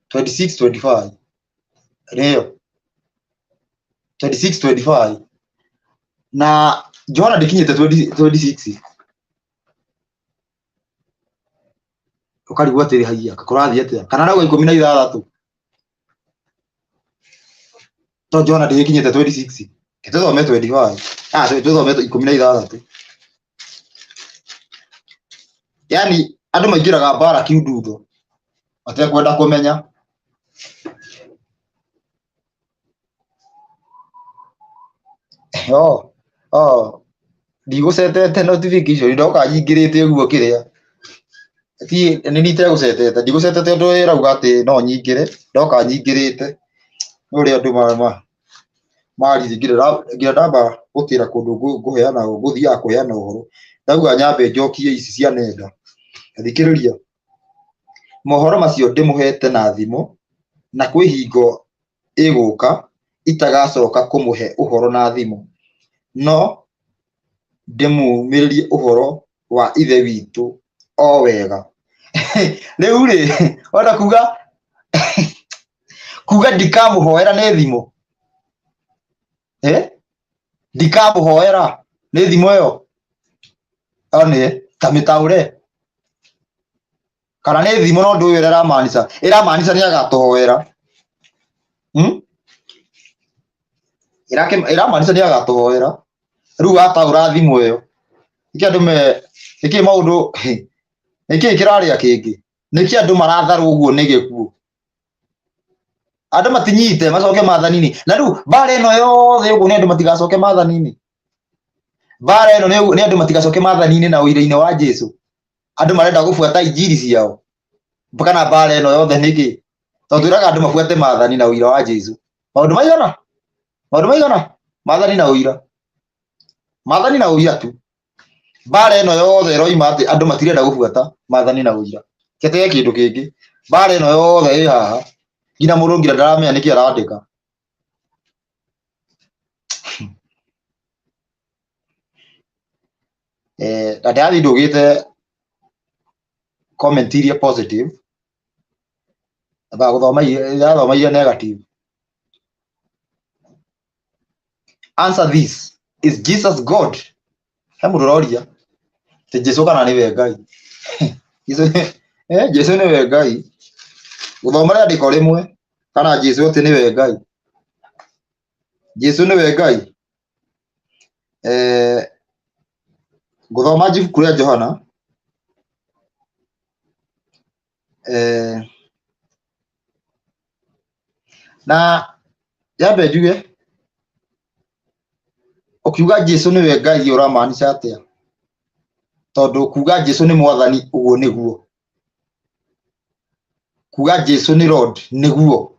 26 25. Nĩyo 26 25. Na Johana ndĩkinyĩte 26. Ũkarigwo atĩrĩ haiya, kũrathiĩ atĩa? Kana arauga ikũmi na ithathatũ? To Johana ndĩgĩkinyĩte 26. Reke tũthome 25. Ah, tũthome ikũmi na ithathatũ. Yaani andũ maingĩraga mbara kiundutho matekwenda kũmenya. Oh, oh, ndigũcetete notification ndoka nyingĩrĩte ũguo kĩrĩa ti nĩ nitegũcetete ndigũcetete ũndũ ĩrauga atĩ no nyingĩre ndoka nyingĩrĩte nĩ ũrĩa andũ marire nginya ndamba gũtĩra kũndũ ngũheana ngũthiaga kũheana ũhoro ndauga nyambe njokie ici cia nenda. Thikĩrĩria mohoro macio ndĩmũhete na thimũ na kwĩ hingo ĩgũka itagacoka kũmũhe ũhoro na thimũ, no ndĩmumĩrĩrie ũhoro wa Ithe witũ o wega. Rĩu rĩ, wenda kuga kuga ndikamũhoera nĩ thimũ? Eh? Ndikamũhoera nĩ thimũ ĩyo? One ta mĩtaũre. Kana nĩ thimũ no ndũĩ ũrĩa ĩramaanisha. Ĩramaanisha nĩ agatũhoera. Hmm? Ĩramaanisha nĩ agatũhoera. Rĩu wataũra thimũ ĩyo. Nĩkĩ andũ me nĩkĩ maũndũ nĩkĩ kĩrarĩa kĩngĩ? Nĩkĩ andũ maratharwo ũguo nĩ gĩkuũ? Andũ matinyite macoke maathani-inĩ. Na rĩu mbara ĩno yothe ũguo nĩ andũ matigacoke maathani-inĩ. Mbara ĩno nĩ andũ matigacoke maathani-inĩ na ũira-inĩ wa Jesũ. Andũ marenda gũbuata injiri ciao. Kana mbara ĩno yothe nĩkĩ? Tondũ twĩraga andũ mabuate maathani na ũira wa Jesũ. Maũndũ maigana? Maũndũ maigana? Maathani na ũira. Maathani na ũira tu. Mbara ĩno yothe ĩroima atĩ andũ matirenda gũbuata maathani na ũira. Ketege kĩndũ kĩngĩ. Mbara ĩno yothe ĩ haha. Nginya mũndũ nginya ndaramenya nĩkĩ arandĩka. Na ndĩrathiĩ ndũgĩte comment iria positive nyambaga gũthoma ndĩrathoma iria negative. Answer this, is Jesus God? He mũndũ ũroria atĩ Jesu kana nĩwe Ngai. Jesu nĩwe Ngai. Gũthoma rĩandĩko rĩmwe kana Jesu atĩ nĩwe Ngai. Jesu nĩwe Ngai. Ngũthoma ibuku rĩa Johana. Na nyambe njuge Ũkiuga Jesu nĩwe Ngai ũramaanisha atĩa? Tondũ kuga Jesu nĩ mwathani ũguo nĩguo. Kuga Jesu nĩ Lord nĩguo.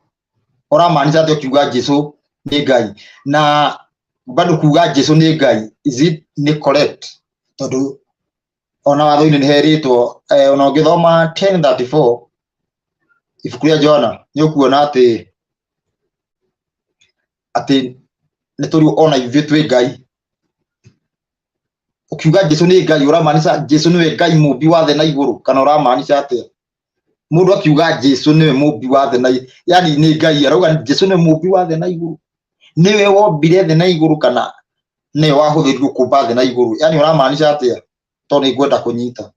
Ũramaanisha atĩa ũkiuga Jesu nĩ Ngai? Na bado kuga Jesu nĩ Ngai is it nĩ correct? Tondũ ona watho-inĩ nĩ herĩtwo ona ũngĩthoma 10:34 ibuku rĩa Johana nĩ ũkuona atĩ atĩ nĩ tũrĩ ona ithuĩ twĩ Ngai. Ũkiuga Jesu nĩ Ngai ũramaanisha Jesu nĩwe Ngai mũmbi wa thĩ na igũrũ kana ũramaanisha atĩa? Mũndũ akiuga Jesu nĩwe mũmbi wa thĩ na yani nĩ Ngai arauga Jesu nĩwe mũmbi wa thĩ na igũrũ, nĩwe wombire thĩ na igũrũ kana nĩwe wahũthĩrirwo kũmba thĩ na igũrũ, yani ũramaanisha atĩa? Tondũ nĩ ngwenda kũnyita.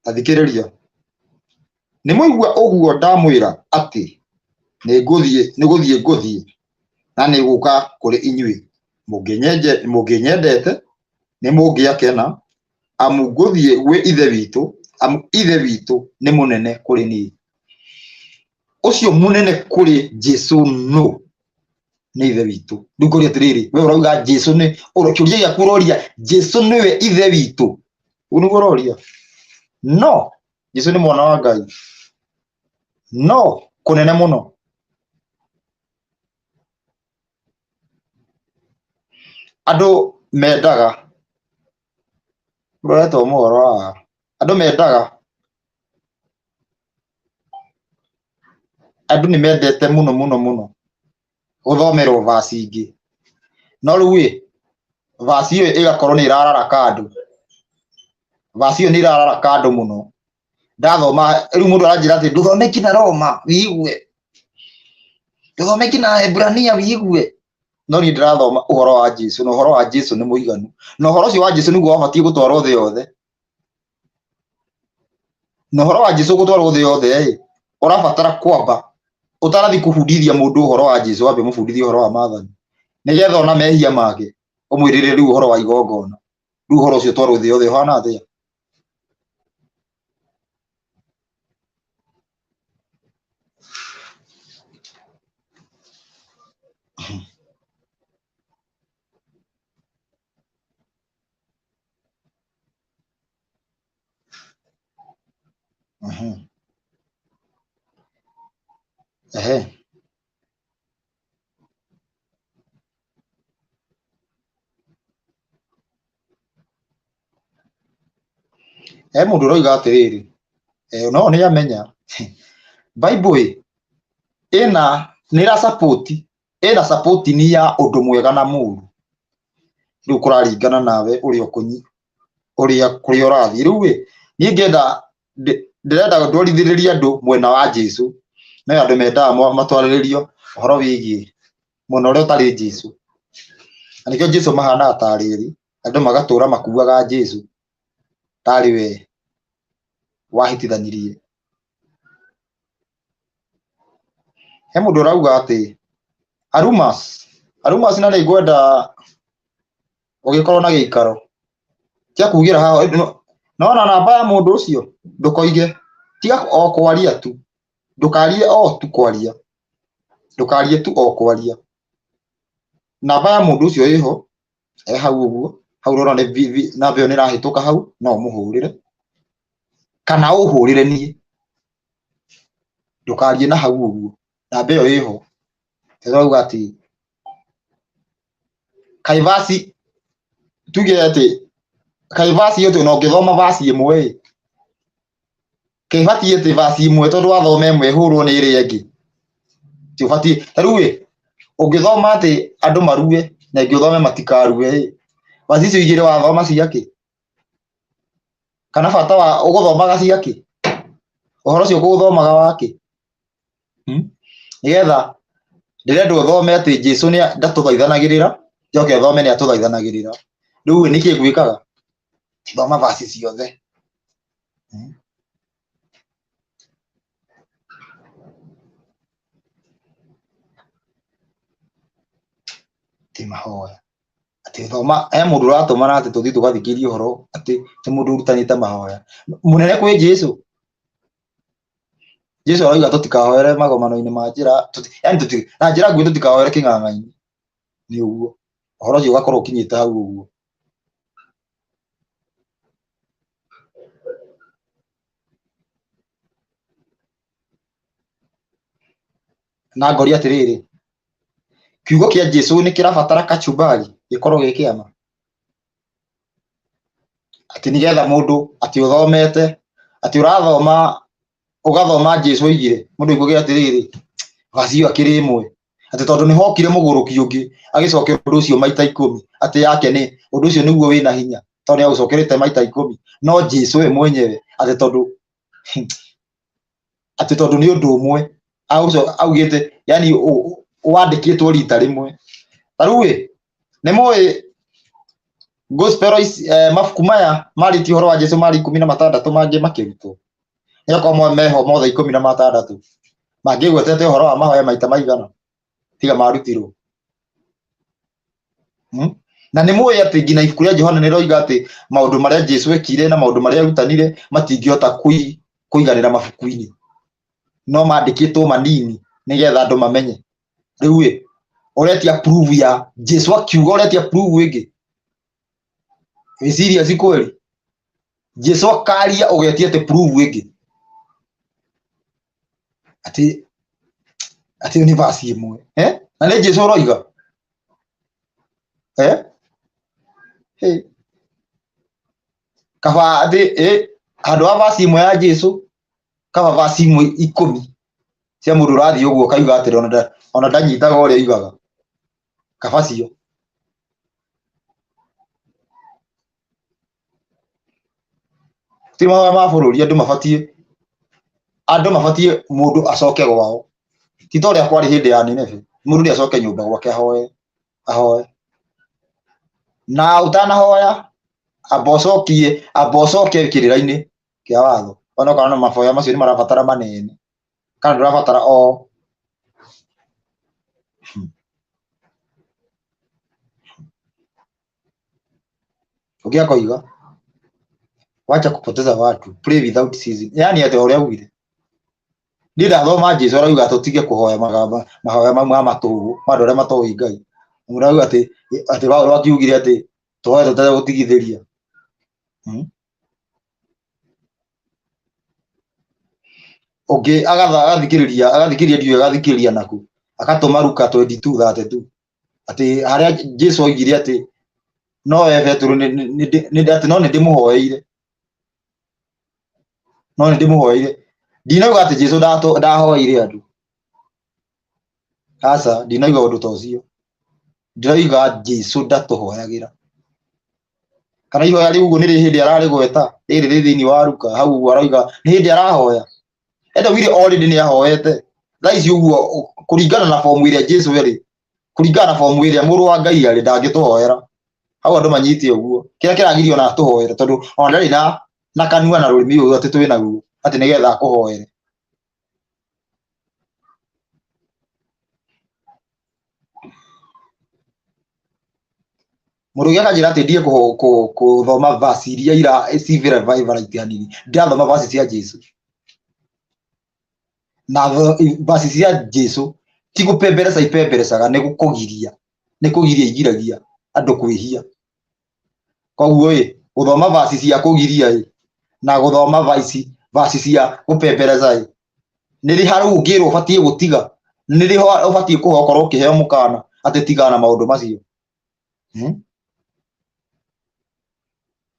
Ta thikĩrĩria, nĩ mwaigua ũguo ndamwĩra atĩ nĩ ngũthiĩ nĩ gũthiĩ ngũthiĩ na nĩ gũka kũrĩ inyuĩ. Mũngĩnyendete nĩ mũngĩakena amu ngũthiĩ gwĩ Ithe witũ, amu Ithe witũ nĩ mũnene kũrĩ niĩ. Ũcio mũnene kũrĩ Jesu nũ? Nĩ Ithe witũ. Rĩu ngũria atĩrĩrĩ, we ũrauga Jesu nĩ, kĩũria gĩaku ũroria Jesu nĩwe Ithe witũ? Ũguo nĩguo ũroria? No, Jesu nĩ mwana wa Ngai. No, kũnene mũno. Andũ mendaga, ũroretwo mũhoro haha, andũ mendaga, andũ nĩ mendete mũno mũno mũno gũthomerwo verse ingĩ. No rĩu ĩ, verse ĩyo ĩgakorwo nĩ ĩrararaka andũ. Verse ĩyo nĩ ĩrararaka andũ mũno. Ndathoma, rĩu mũndũ aranjĩra atĩ ndũthome nginya Roma wĩigue, ndũthome nginya Hebrania wĩigue. No niĩ ndĩrathoma ũhoro wa Jesu, na ũhoro wa Jesu nĩ mũiganu. Na ũhoro ũcio wa Jesu nĩguo wabatiĩ gũtwarwo thĩ yothe. Na ũhoro wa Jesu gũtwarwo thĩ yothe ĩ, ũrabatara kwamba ũtarathi kũbundithia mũndũ ũhoro wa Jesu, wambe ũmũbundithie ũhoro wa maathani, nĩgetha ona mehia make ũmwĩrĩre rĩu ũhoro wa igongona. Rĩu ũhoro ũcio ũtwarwo thĩ yothe ũhana atĩa? Mhm. Ehe. He mũndũ ũroiga atĩrĩrĩ, no nĩ amenya Bible ĩ ĩna nĩ ĩra support ĩna support ni ya ũndũ mwega na mũru. Rĩu kũraringana nawe ũrĩa ũkũnyi ũrĩa kũrĩa ũrathiĩ. Rĩu ĩ niĩ ngĩenda ndĩrenda ndwarithĩrĩrie andũ mwena wa Jesu, no andũ mendaga matwarĩrĩrio ũhoro wĩgiĩ mwena ũrĩa ũtarĩ Jesu. Na nĩkĩo Jesu mahanaga tarĩ erĩ, andũ magatũra makuaga Jesu tarĩ we wahĩtithanirie. He mũndũ ũrauga atĩ Arumas, Arumas na nĩ ngwenda ũgĩkorwo na gĩikaro kĩa kugĩra haha, nona namba ya mũndũ ũcio ndũkoige, tiga o kwaria tu, ndũkarie o tu kwaria, ndũkarie tu o kwaria. Namba ya mũndũ ũcio ĩho, e hau ũguo, hau ũrona nĩ namba ĩyo nĩ ĩrahĩtũka hau, no ũmũhũrĩre kana ũhũrĩre niĩ, ndũkarie na hau ũguo, namba ĩyo ĩho. Tũrauga atĩ kaĩ verse tuge atĩ kaĩ verse ĩyo ona ũngĩthoma verse ĩmwe ĩ, kĩbatiĩ atĩ verse ĩmwe tondũ wathoma ĩmwe ĩhũrwo nĩ ĩrĩa ĩngĩ, ti ũbatiĩ. Ta rĩu ĩ, ũngĩthoma atĩ andũ marue na ĩngĩ ũthome matikarue ĩ, verse icio igĩrĩ wathoma ciakĩ? Kana bata wa ũgũthomaga ciakĩ? Ũhoro ũcio ũkũũthomaga wakĩ? Nĩgetha ndĩrenda ũthome atĩ Jesu nĩ ndatũthaithanagĩrĩra, njoke ũthome nĩ atũthaithanagĩrĩra. Rĩu ĩ nĩkĩ ngwĩkaga? Thoma verse ciothe. Ti mahoya. Atĩ thoma, he mũndũ ũratũmana atĩ tũthiĩ tũgathikĩrĩrie ũhoro atĩ nĩ mũndũ ũrutanĩte mahoya. Mũnene kwĩ Jesu. Jesu arauga tũtikahoere magomano-inĩ ma njĩra, yani na njĩra nguhĩ tũtikahoere kĩng'ang'a-inĩ. Nĩ ũguo ũhoro ũcio ũgakorwo ũkinyĩte hau ũguo. Na ngoria atĩrĩrĩ, kiugo kĩa Jesu nĩ kĩrabatara kachumbari gĩkorwo gĩ kĩama? Atĩ nĩgetha mũndũ atĩ ũthomete atĩ ũrathoma ũgathoma Jesu oigire, mũndũ aiguage atĩrĩrĩ, vaci ĩyo akĩrĩ ĩmwe, atĩ tondũ nĩ hokire mũgũrũki ũngĩ agĩcokera ũndũ ũcio maita ikũmi, atĩ yake nĩ ũndũ ũcio nĩguo wĩna hinya tondũ nĩ agũcokerete maita ikũmi, no Jesu we mwenyewe atĩ tondũ atĩ tondũ nĩ ũndũ ũmwe augĩte, yani wandĩkĩtwo rita rĩmwe. Ta rĩu ĩ, nĩ mũĩ gospel ici, mabuku maya marĩtie ũhoro wa Jesu marĩ 16 mangĩ makĩrutwo, nĩ okorwo meho mothe 16 mangĩgwetete ũhoro wa mahoya maita maigana tiga marutirwo. Na nĩ mũĩ atĩ nginya ibuku rĩa Johana nĩ roiga atĩ maũndũ marĩa Jesu ekire na maũndũ marĩa arutanire matingĩhota kũiganĩra mabuku-inĩ, no mandĩkĩtwo manini nĩgetha andũ mamenye. Rĩu ĩ, ũretia proof ya Jesu akiuga, ũretia proof ĩngĩ? Wĩ serious kweli? Jesu akaria ũgetia atĩ proof ĩngĩ atĩ atĩ nĩ verse ĩmwe, eh? Na nĩ Jesu ũroiga, eh? Hey. Kaba atĩ handũ ha verse ĩmwe ya Jesu, kaba verse ĩmwe 10 cia mũndũ ũrathiĩ ũguo kaiga atĩrĩ ona ndanyitaga ũrĩa oigaga, kaba cio. Ti mahoya ma bũrũri, andũ mabatiĩ, andũ mabatiĩ mũndũ acoke gwao, ti ta ũrĩa kwarĩ hĩndĩ ya Nineve, mũndũ nĩ acoke nyũmba gwake ahoe, ahoe. Na ũtanahoya amba ũcokie, amba ũcoke kĩrĩra-inĩ kĩa watho, onokorwo na maboya macio nĩ marabatara manene, kana ndũrabatara o Ũngĩ akoiga wacha kupoteza watu, pray without ceasing, yani atĩ ũrĩa augire niĩ ndathoma Jesu arauga tũtige kũhoya magamba mahoya mau ma matũgũ ma andũ arĩa matoĩ Ngai. Mũndũ arauga atĩ atĩ Paulo akiugire atĩ tũhoe tũtegũtigithĩria. Ũngĩ agathikĩrĩria agathikĩrĩria ndiũĩ agathikĩrĩria naku agatũma Luka 22:32 atĩ harĩa Jesu oigire atĩ no we Petero atĩ no nĩndĩmũhoeire, no nĩndĩmũhoeire. Ndinauga atĩ Jesu ndahoeire andũ, aca, ndinauga ũndũ ta ũcio. Ndĩroiga Jesu ndatũhoyagĩra, kana ihoya rĩu ũguo nĩ hĩndĩ ararĩgweta rĩrĩ rĩ thĩinĩ wa Luka hau ũguo aroiga nĩ hĩndĩ arahoya. Enda wire already nĩ ahoete thaa ici ũguo, kũringana na fomu ĩrĩa Jesu arĩ, kũringana na fomu ĩrĩa mũrũ wa Ngai arĩ, ndangĩtũhoera hau. Andũ manyite ũguo kĩrĩa kĩragirio na atũhoere, tondũ ona ndarĩ na kanua na rũrĩmĩ ũũ atĩ twĩ naguo atĩ nĩgetha akũhoere. Mũndũ ũngĩ akanjĩra atĩ ndige gũthoma verse iria ira ci hanini, ndĩrathoma verse cia Jesu na verse cia Jesu ti gũpembereca ipemberecaga, nĩ gũkũgiria, nĩ kũgiria igiragia andũ kwĩhia. Koguo ĩ gũthoma verse cia kũgiria ĩ na gũthoma verse cia gũpembereca ĩ nĩ rĩ harĩ ũngĩrwo ũbatiĩ gũtiga, nĩ rĩ ũbatiĩ kũhokorwo ũkĩheo mũkana atĩ tigana na maũndũ macio.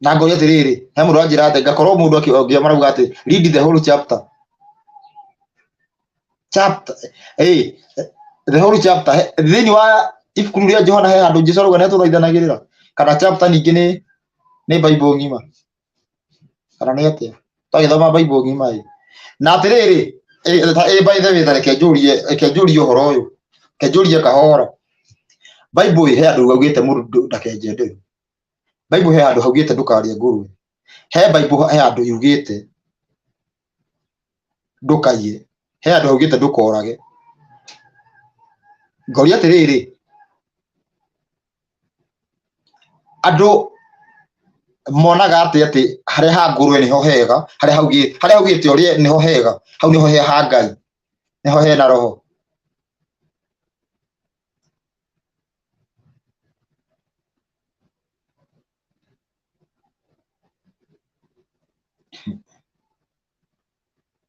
Na ngoria atĩrĩrĩ, he mũndũ anjĩra atĩ ngakorwo mũndũ akĩongia marauga atĩ read the whole chapter, chapter the whole chapter thĩinĩ wa ibuku rĩu rĩa Johana he handũ Jesu arauga nĩ atũthaithanagĩrĩra, kana chapter ningĩ nĩ Bible ng'ima kana nĩ atĩa twagĩthoma Bible ng'ima ĩ. Na atĩrĩrĩ, by the way, ta reke njũrie, reke njũrie ũhoro ũyũ, reke njũrie kahora. Bible ĩ he handũ haugĩte mũndũ ndakenje nderu? Bible he handũ haugĩte ndũkarĩe ngũrwe? He Bible he handũ yugĩte ndũkaiye? He handũ haugĩte ndũkorage? Ngoria atĩrĩrĩ, andũ monaga atĩ atĩ harĩa ha ngũrwe nĩho hega, harĩa harĩa haugĩte ũrĩe nĩho hega, hau nĩho he ha Ngai, nĩho hena roho.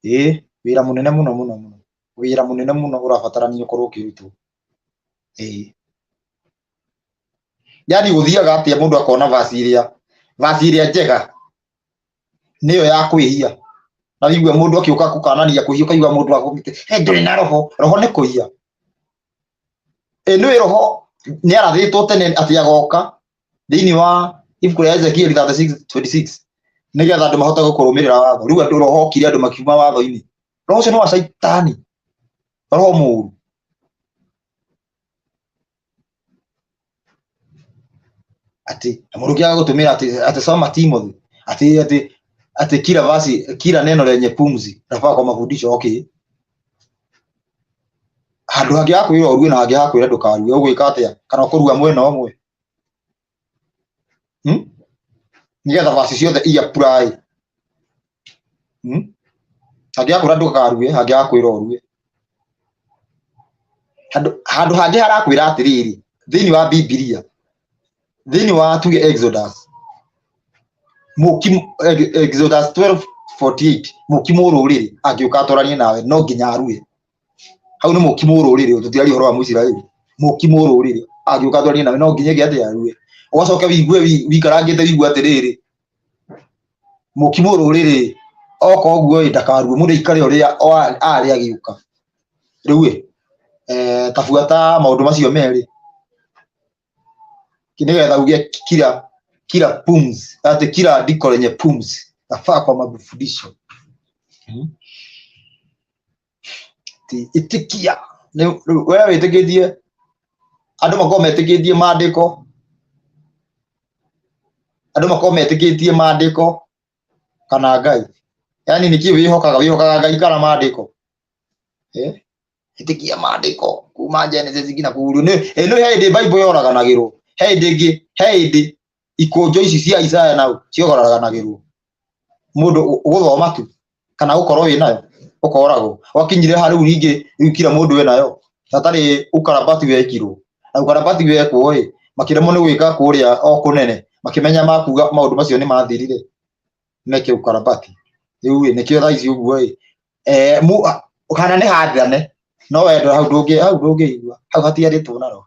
Ĩĩ wĩra mũnene mũno mũno mũno, wĩra mũnene mũno ũrabatarania ũkorwo ũkĩrutwo. Ĩĩ yani gũthiaga atĩa mũndũ akona vaci ĩrĩa, vaci ĩrĩa njega nĩyo ya kwĩhia, na wĩigue mũndũ akĩũka gũkanania kwĩhia ũkaigua mũndũ akũgite he ndũrĩ na roho, roho nĩ kũiya. Ĩ nĩũĩ roho nĩ arathĩtwo tene atĩ agoka thĩinĩ wa ibuku rĩa Ezekiel 36:26 nĩgetha andũ mahote gũkũrũmĩrĩra watho. Rĩu andũ roho okire andũ makiuma watho-inĩ. Roho ũcio nĩ wa caitani, roho mũũru. Atĩ na mũndũ ũngĩ agagũtũmĩra atĩ atĩ soma Timothy atĩ atĩ atĩ kila vasi kila neno lenye pumzi lafaa kwa mafundisho. Okay, handũ hangĩ hakwĩra ũrue na hangĩ hakwĩra ndũkarue, ũgwĩka atĩa? Kana ũkũrua mwena ũmwe? Hmm? Nĩgetha vasi ciothe i apply. Hmm? Hangĩ hakwĩra ndũkarue, hangĩ hakwĩra ũrue. Handũ handũ hangĩ harakwĩra atĩrĩrĩ, thĩinĩ wa Bibilia, thĩinĩ wa tuge Exodus, mũki Exodus 12:48, mũki mũrũrĩrĩ angĩũka atwaranie nawe no nginya arue. Hau nĩ mũki mũrũrĩrĩ, tũtiraria ũhoro wa Mũisiraeli. Mũki mũrũrĩrĩ angĩũka atwaranie nawe no nginya eke atĩa? Arue. Ũgacoka wigue wikarangĩte wigue atĩrĩrĩ, mũki mũrũrĩrĩ oka ũguo ĩ ndakarue, mũndũ aikare ũrĩa arĩ agĩũka. Rĩu ĩ tabuata maũndũ macio merĩ nĩgetha uge kila kila pumzi atĩ kila andiko lenye pumzi lafaa kwa mafundisho. Hmm? Ti ĩtĩkia we wĩtĩkĩtie andũ makorwo metĩkĩtie maandĩko, andũ makorwo metĩkĩtie maandĩko kana Ngai. Yani nĩkĩ wĩhokaga? Wĩhokaga Ngai kana maandĩko? Eh? Ĩtĩkia maandĩko kuma Genesis nginya kũu. Nĩ nĩ he hĩndĩ Bible yoraganagĩrwo, he hĩndĩ ĩngĩ, he hĩndĩ ikũnjo ici cia Isaya nau cioraganagĩrwo, mũndũ gũthoma tu kana gũkorwo wĩ nayo ũkoragwo wakinyire ha rĩu ningĩ rĩu kila mũndũ wĩ nayo hatarĩ ukarabati wekirwo na ukarabati wekwo ĩ makĩremwo nĩ gwĩka kũrĩa o kũnene, makĩmenya makuga maũndũ macio nĩ mathirire meke ukarabati. Rĩu ĩ nĩkĩo thaa ici ũguo ĩ kana nĩ hathane no wendo hau ndũngĩ, hau ndũngĩigua, hau hatiarĩtwo na roho,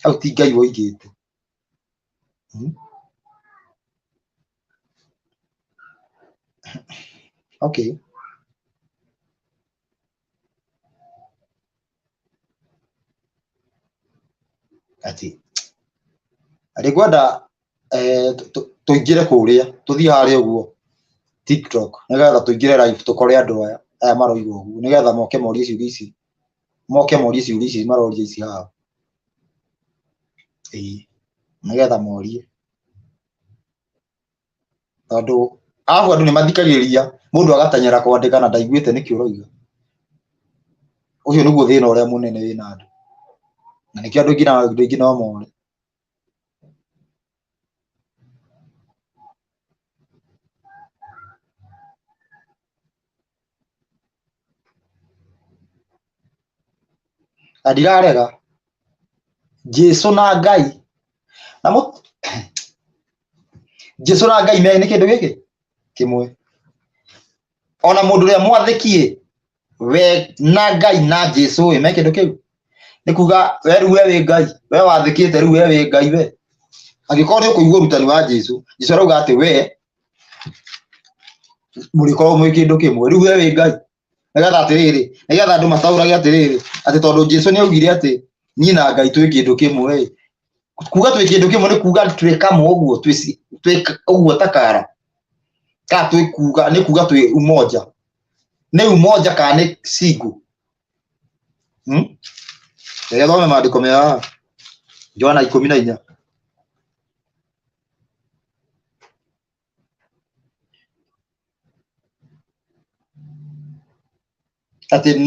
hau ti Ngai woigĩte. Okay. Ati ndĩkwenda tũingĩre kũrĩa, tũthiĩ harĩa ũguo TikTok nĩgetha tũingĩre live tũkore andũ aya aya maroiga ũguo, nĩgetha moke morie ciũria ici, moke morie ciũria ici maroria ici haha. Ĩĩ nĩgetha morie, tondũ arabu andũ nĩ mathikagĩrĩria mũndũ agateng'era kwandĩka na ndaiguĩte nĩkĩ ũroiga. Ũcio nĩguo thĩna ũrĩa mũnene wĩna andũ, na nĩkĩo andũ aingĩ na andũ aingĩ no more. Na ndirarega Jesu na Ngai na mũ Jesu na Ngai me nĩ kĩndũ gĩkĩ kĩmwe. Ona mũndũ ũrĩa mwathĩki we na Ngai na Jesu ĩ me kĩndũ kĩu, nĩ kuga we rĩu we wĩ Ngai, we wathĩkĩte rĩu we wĩ Ngai we. Angĩkorwo nĩ ũkũigua ũrutani wa Jesu, Jesu arauga atĩ we mũrĩkorwo mwĩ kĩndũ kĩmwe, rĩu we wĩ Ngai. Nĩgetha atĩrĩrĩ, nĩgetha andũ mataũrage atĩrĩrĩ, atĩ tondũ Jesu nĩ augire atĩ niĩ na Ngai twĩ kĩndũ kĩmwe ĩ, kuga twĩ kĩndũ kĩmwe nĩ kuga twĩ kamwe ũguo, twĩ ũguo ta kara, kana twĩ kuga nĩ kuga twĩ umoja, nĩ umoja kana nĩ single? Hmm? Reke thome maandĩko me haha, Johana 14. Atĩ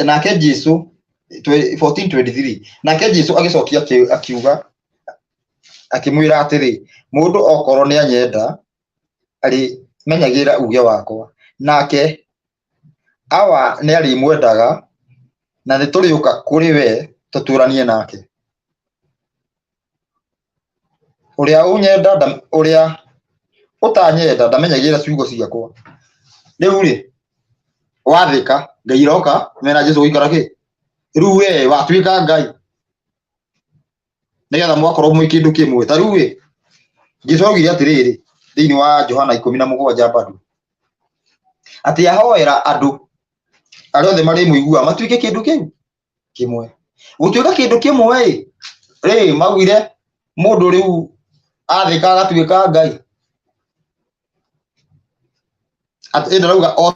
nake Jesu 14:23, nake Jesu agĩcokia akiuga akĩmwĩra atĩrĩ, mũndũ okorwo nĩ anyenda arĩmenyagĩrĩra uge wakwa, nake Awa nĩ arĩmwendaga, na nĩ tũrĩũka kũrĩ we tũtũũranie nake. Ũrĩa ũnyenda ũrĩa ũtanyenda ndamenyagĩrĩra ciugo ciakwa. Rĩu rĩ, Wathĩka Ngai iroka mena Jesu gũikara kĩ rĩu we watuĩka Ngai nĩgetha mwakorwo mwĩ kĩndũ kĩmwe. Ta rĩu ĩ Jesu augire atĩrĩrĩ thĩinĩ wa Johana 17 bado atĩ ahoera andũ arĩa othe marĩmũiguaga matuĩke kĩndũ kĩu kĩmwe. Gũtuĩka kĩndũ kĩmwe ĩ rĩ maugire mũndũ rĩu athĩka agatuĩka Ngai. Atĩ ndarauga o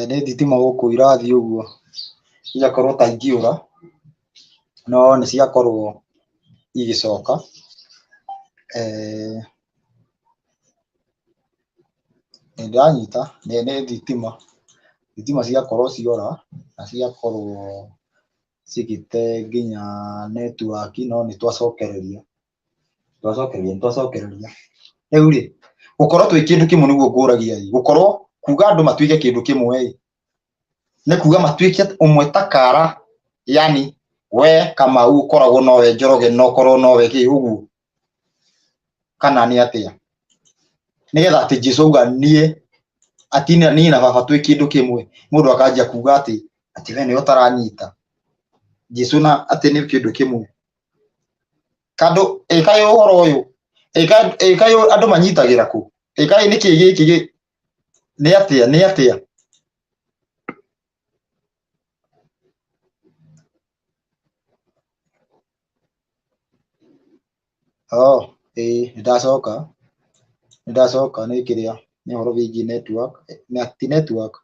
Nĩ thitima gũkũ irathiĩ ũguo igakorwo ta ingĩũra no nĩ ciakorwo igĩcoka. Nĩ ndĩranyita nĩ thitima, thitima ciakorwo ciora na ciakorwo cigĩte nginya netiwaki no nĩ twacokereria, twacokereria nĩ twacokereria. Rĩu rĩ, gũkorwo twĩ kĩndũ kĩmwe nĩguo ngũragia ĩ, gũkorwo kuga andũ matuĩke kĩndũ kĩmwe ĩ, nĩ kuga matuĩke ũmwe ta kara, yani we Kamau ũkoragwo nowe Njoroge na ũkorwo nowe kĩ ũguo, kana nĩ atĩa? Nĩgetha atĩ Jesu auga niĩ ati niĩ na baba twĩ kĩndũ kĩmwe, mũndũ akanjia kuga atĩ atĩ we nĩwe ũtaranyita Jesu na atĩ nĩ kĩndũ kĩmwe. Kandũ ĩkaĩ ũhoro ũyũ ĩkaĩ andũ manyitagĩra kũ? Ĩkaĩ nĩkĩ gĩkĩ nĩ atĩa nĩ atĩa? Oh, ĩĩ nĩndacoka, nĩndacoka nĩ kĩrĩa nĩ ũhoro wĩgiĩ network, na ti network,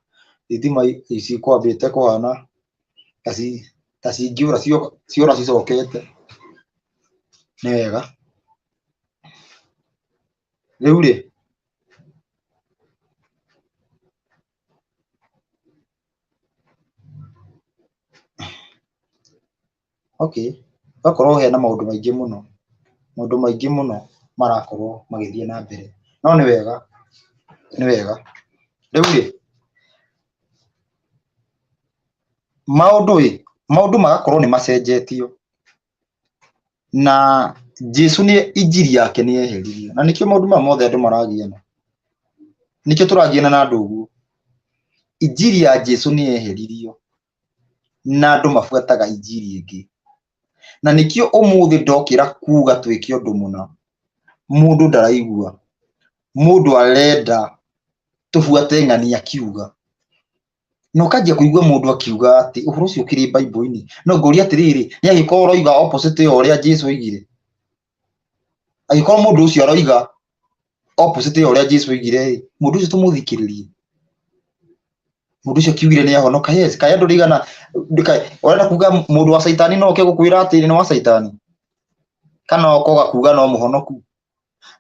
thitima ici kwambĩte kũhana ta cingĩũra ciora cicokete, nĩ wega. Rĩu rĩ, okay, gakorwo hena maũndũ maingĩ mũno, maũndũ maingĩ mũno marakorwo magĩthiĩ na mbere, no nĩ wega, nĩ wega. Rĩu rĩ, maũndũ ĩ, maũndũ magakorwo nĩ macenjetio na Jesu nĩ injiri yake nĩ yeheririo, na nĩkĩo maũndũ maya mothe andũ maragiana, nĩkĩo tũragiana na andũ ũguo. Injiri ya Jesu nĩ yeheririo na andũ mabuataga injiri ĩngĩ, na nĩkĩo ũmũthĩ ndokĩra kuga twĩke ũndũ mũna, mũndũ ndaraigua, mũndũ arenda tũbuate ng'ani akiuga. Na ũkanjia kũigua mũndũ akiuga atĩ ũhoro ũcio ũkĩrĩ Bible-inĩ, no ngũria atĩrĩrĩ, nĩ angĩkorwo ũroiga opposite ya ũrĩa Jesu oigire. Angĩkorwo mũndũ ũcio aroiga opposite ya ũrĩa Jesu oigire ĩ, mũndũ ũcio tũmũthikĩrĩrie. Mũndũ ũcio akiugire nĩ ahonoka, yes. Kaĩ andũ rigana, ũrenda kuga mũndũ wa caitani no oke gũkwĩra atĩ nĩ wa caitani, kana okoga kuga no mũhonoku?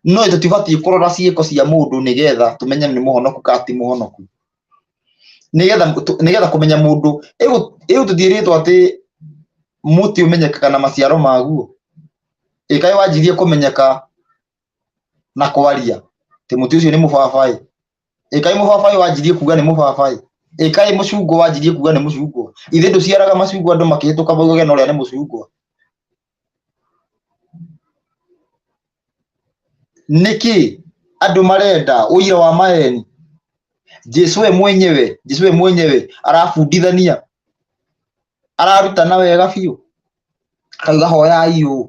No tũtibatiĩ kũrora ciĩko cia mũndũ nĩgetha tũmenye nĩ mũhonoku kana ti mũhonoku. Nĩgetha kũmenya mũndũ, ĩũ tũtiĩrĩtwo atĩ mũtĩ ũmenyekaga na maciaro maguo. Ĩ kaĩ wanjirie kũmenyeka na kwaria atĩ mũtĩ ũcio nĩ mũbabaĩ? Ĩ kaĩ mũbabaĩ wanjirie kuga nĩ mũbabaĩ? Ĩ kaĩ mũcungwa wanjirie kuga nĩ mũcungwa? Ithe ndũciaraga macungwa andũ makĩhĩtũka maugage na ũrĩa nĩ mũcungwa. Nĩkĩ andũ marenda ũira wa maheni? Jesu we mwenyewe, Jesu we mwenyewe arabundithania, ararutana wega biũ, akauga hoyai ũũ,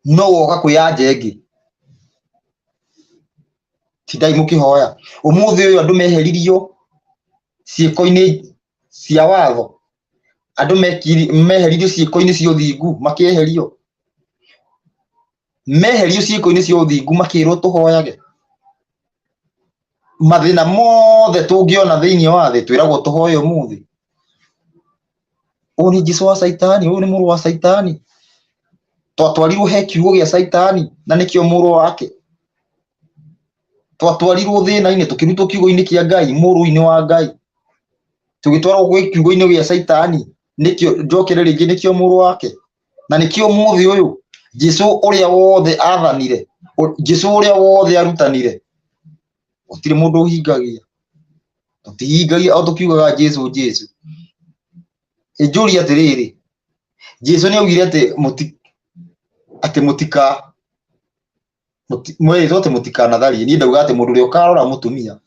no woka kwĩyanja ĩngĩ. Tindai mũkĩhoya. Ũmũthĩ ũyũ andũ meheririo ciĩko-inĩ cia watho, andũ meheririo ciĩko-inĩ cia ũthingu, makĩeherio. Meherio ciĩko-inĩ cia ũthingu makĩrwo tũhoyage. Mathĩna mothe tũngĩona thĩinĩ wa thĩ twĩragwo tũhoye ũmũthĩ. Ũyũ nĩ Jesu wa caitani, ũyũ nĩ mũrũ wa caitani. Twatwarirwo he kiugo gĩa caitani na nĩkĩo mũrũ wake. Twatwarirwo thĩna-inĩ tũkĩrutwo kiugo-inĩ kĩa Ngai, mũrũ-inĩ wa Ngai. Tũgĩtwarwo gwĩ kiugo-inĩ gĩa caitani, nĩkĩo njokere rĩngĩ nĩkĩo mũrũ wake. Na nĩkĩo ũmũthĩ ũyũ Jesu ũrĩa wothe athanire, Jesu ũrĩa wothe arutanire, gũtirĩ mũndũ ũhingagia. Tũtihingagia o tũkiugaga Jesu Jesu. Ĩnjũrie atĩrĩrĩ, Jesu nĩ augire atĩ atĩ mũtika mwerĩtwo atĩ mũtikanatharie. Niĩ ndauga atĩ mũndũ ũrĩa ũkarora mũtumia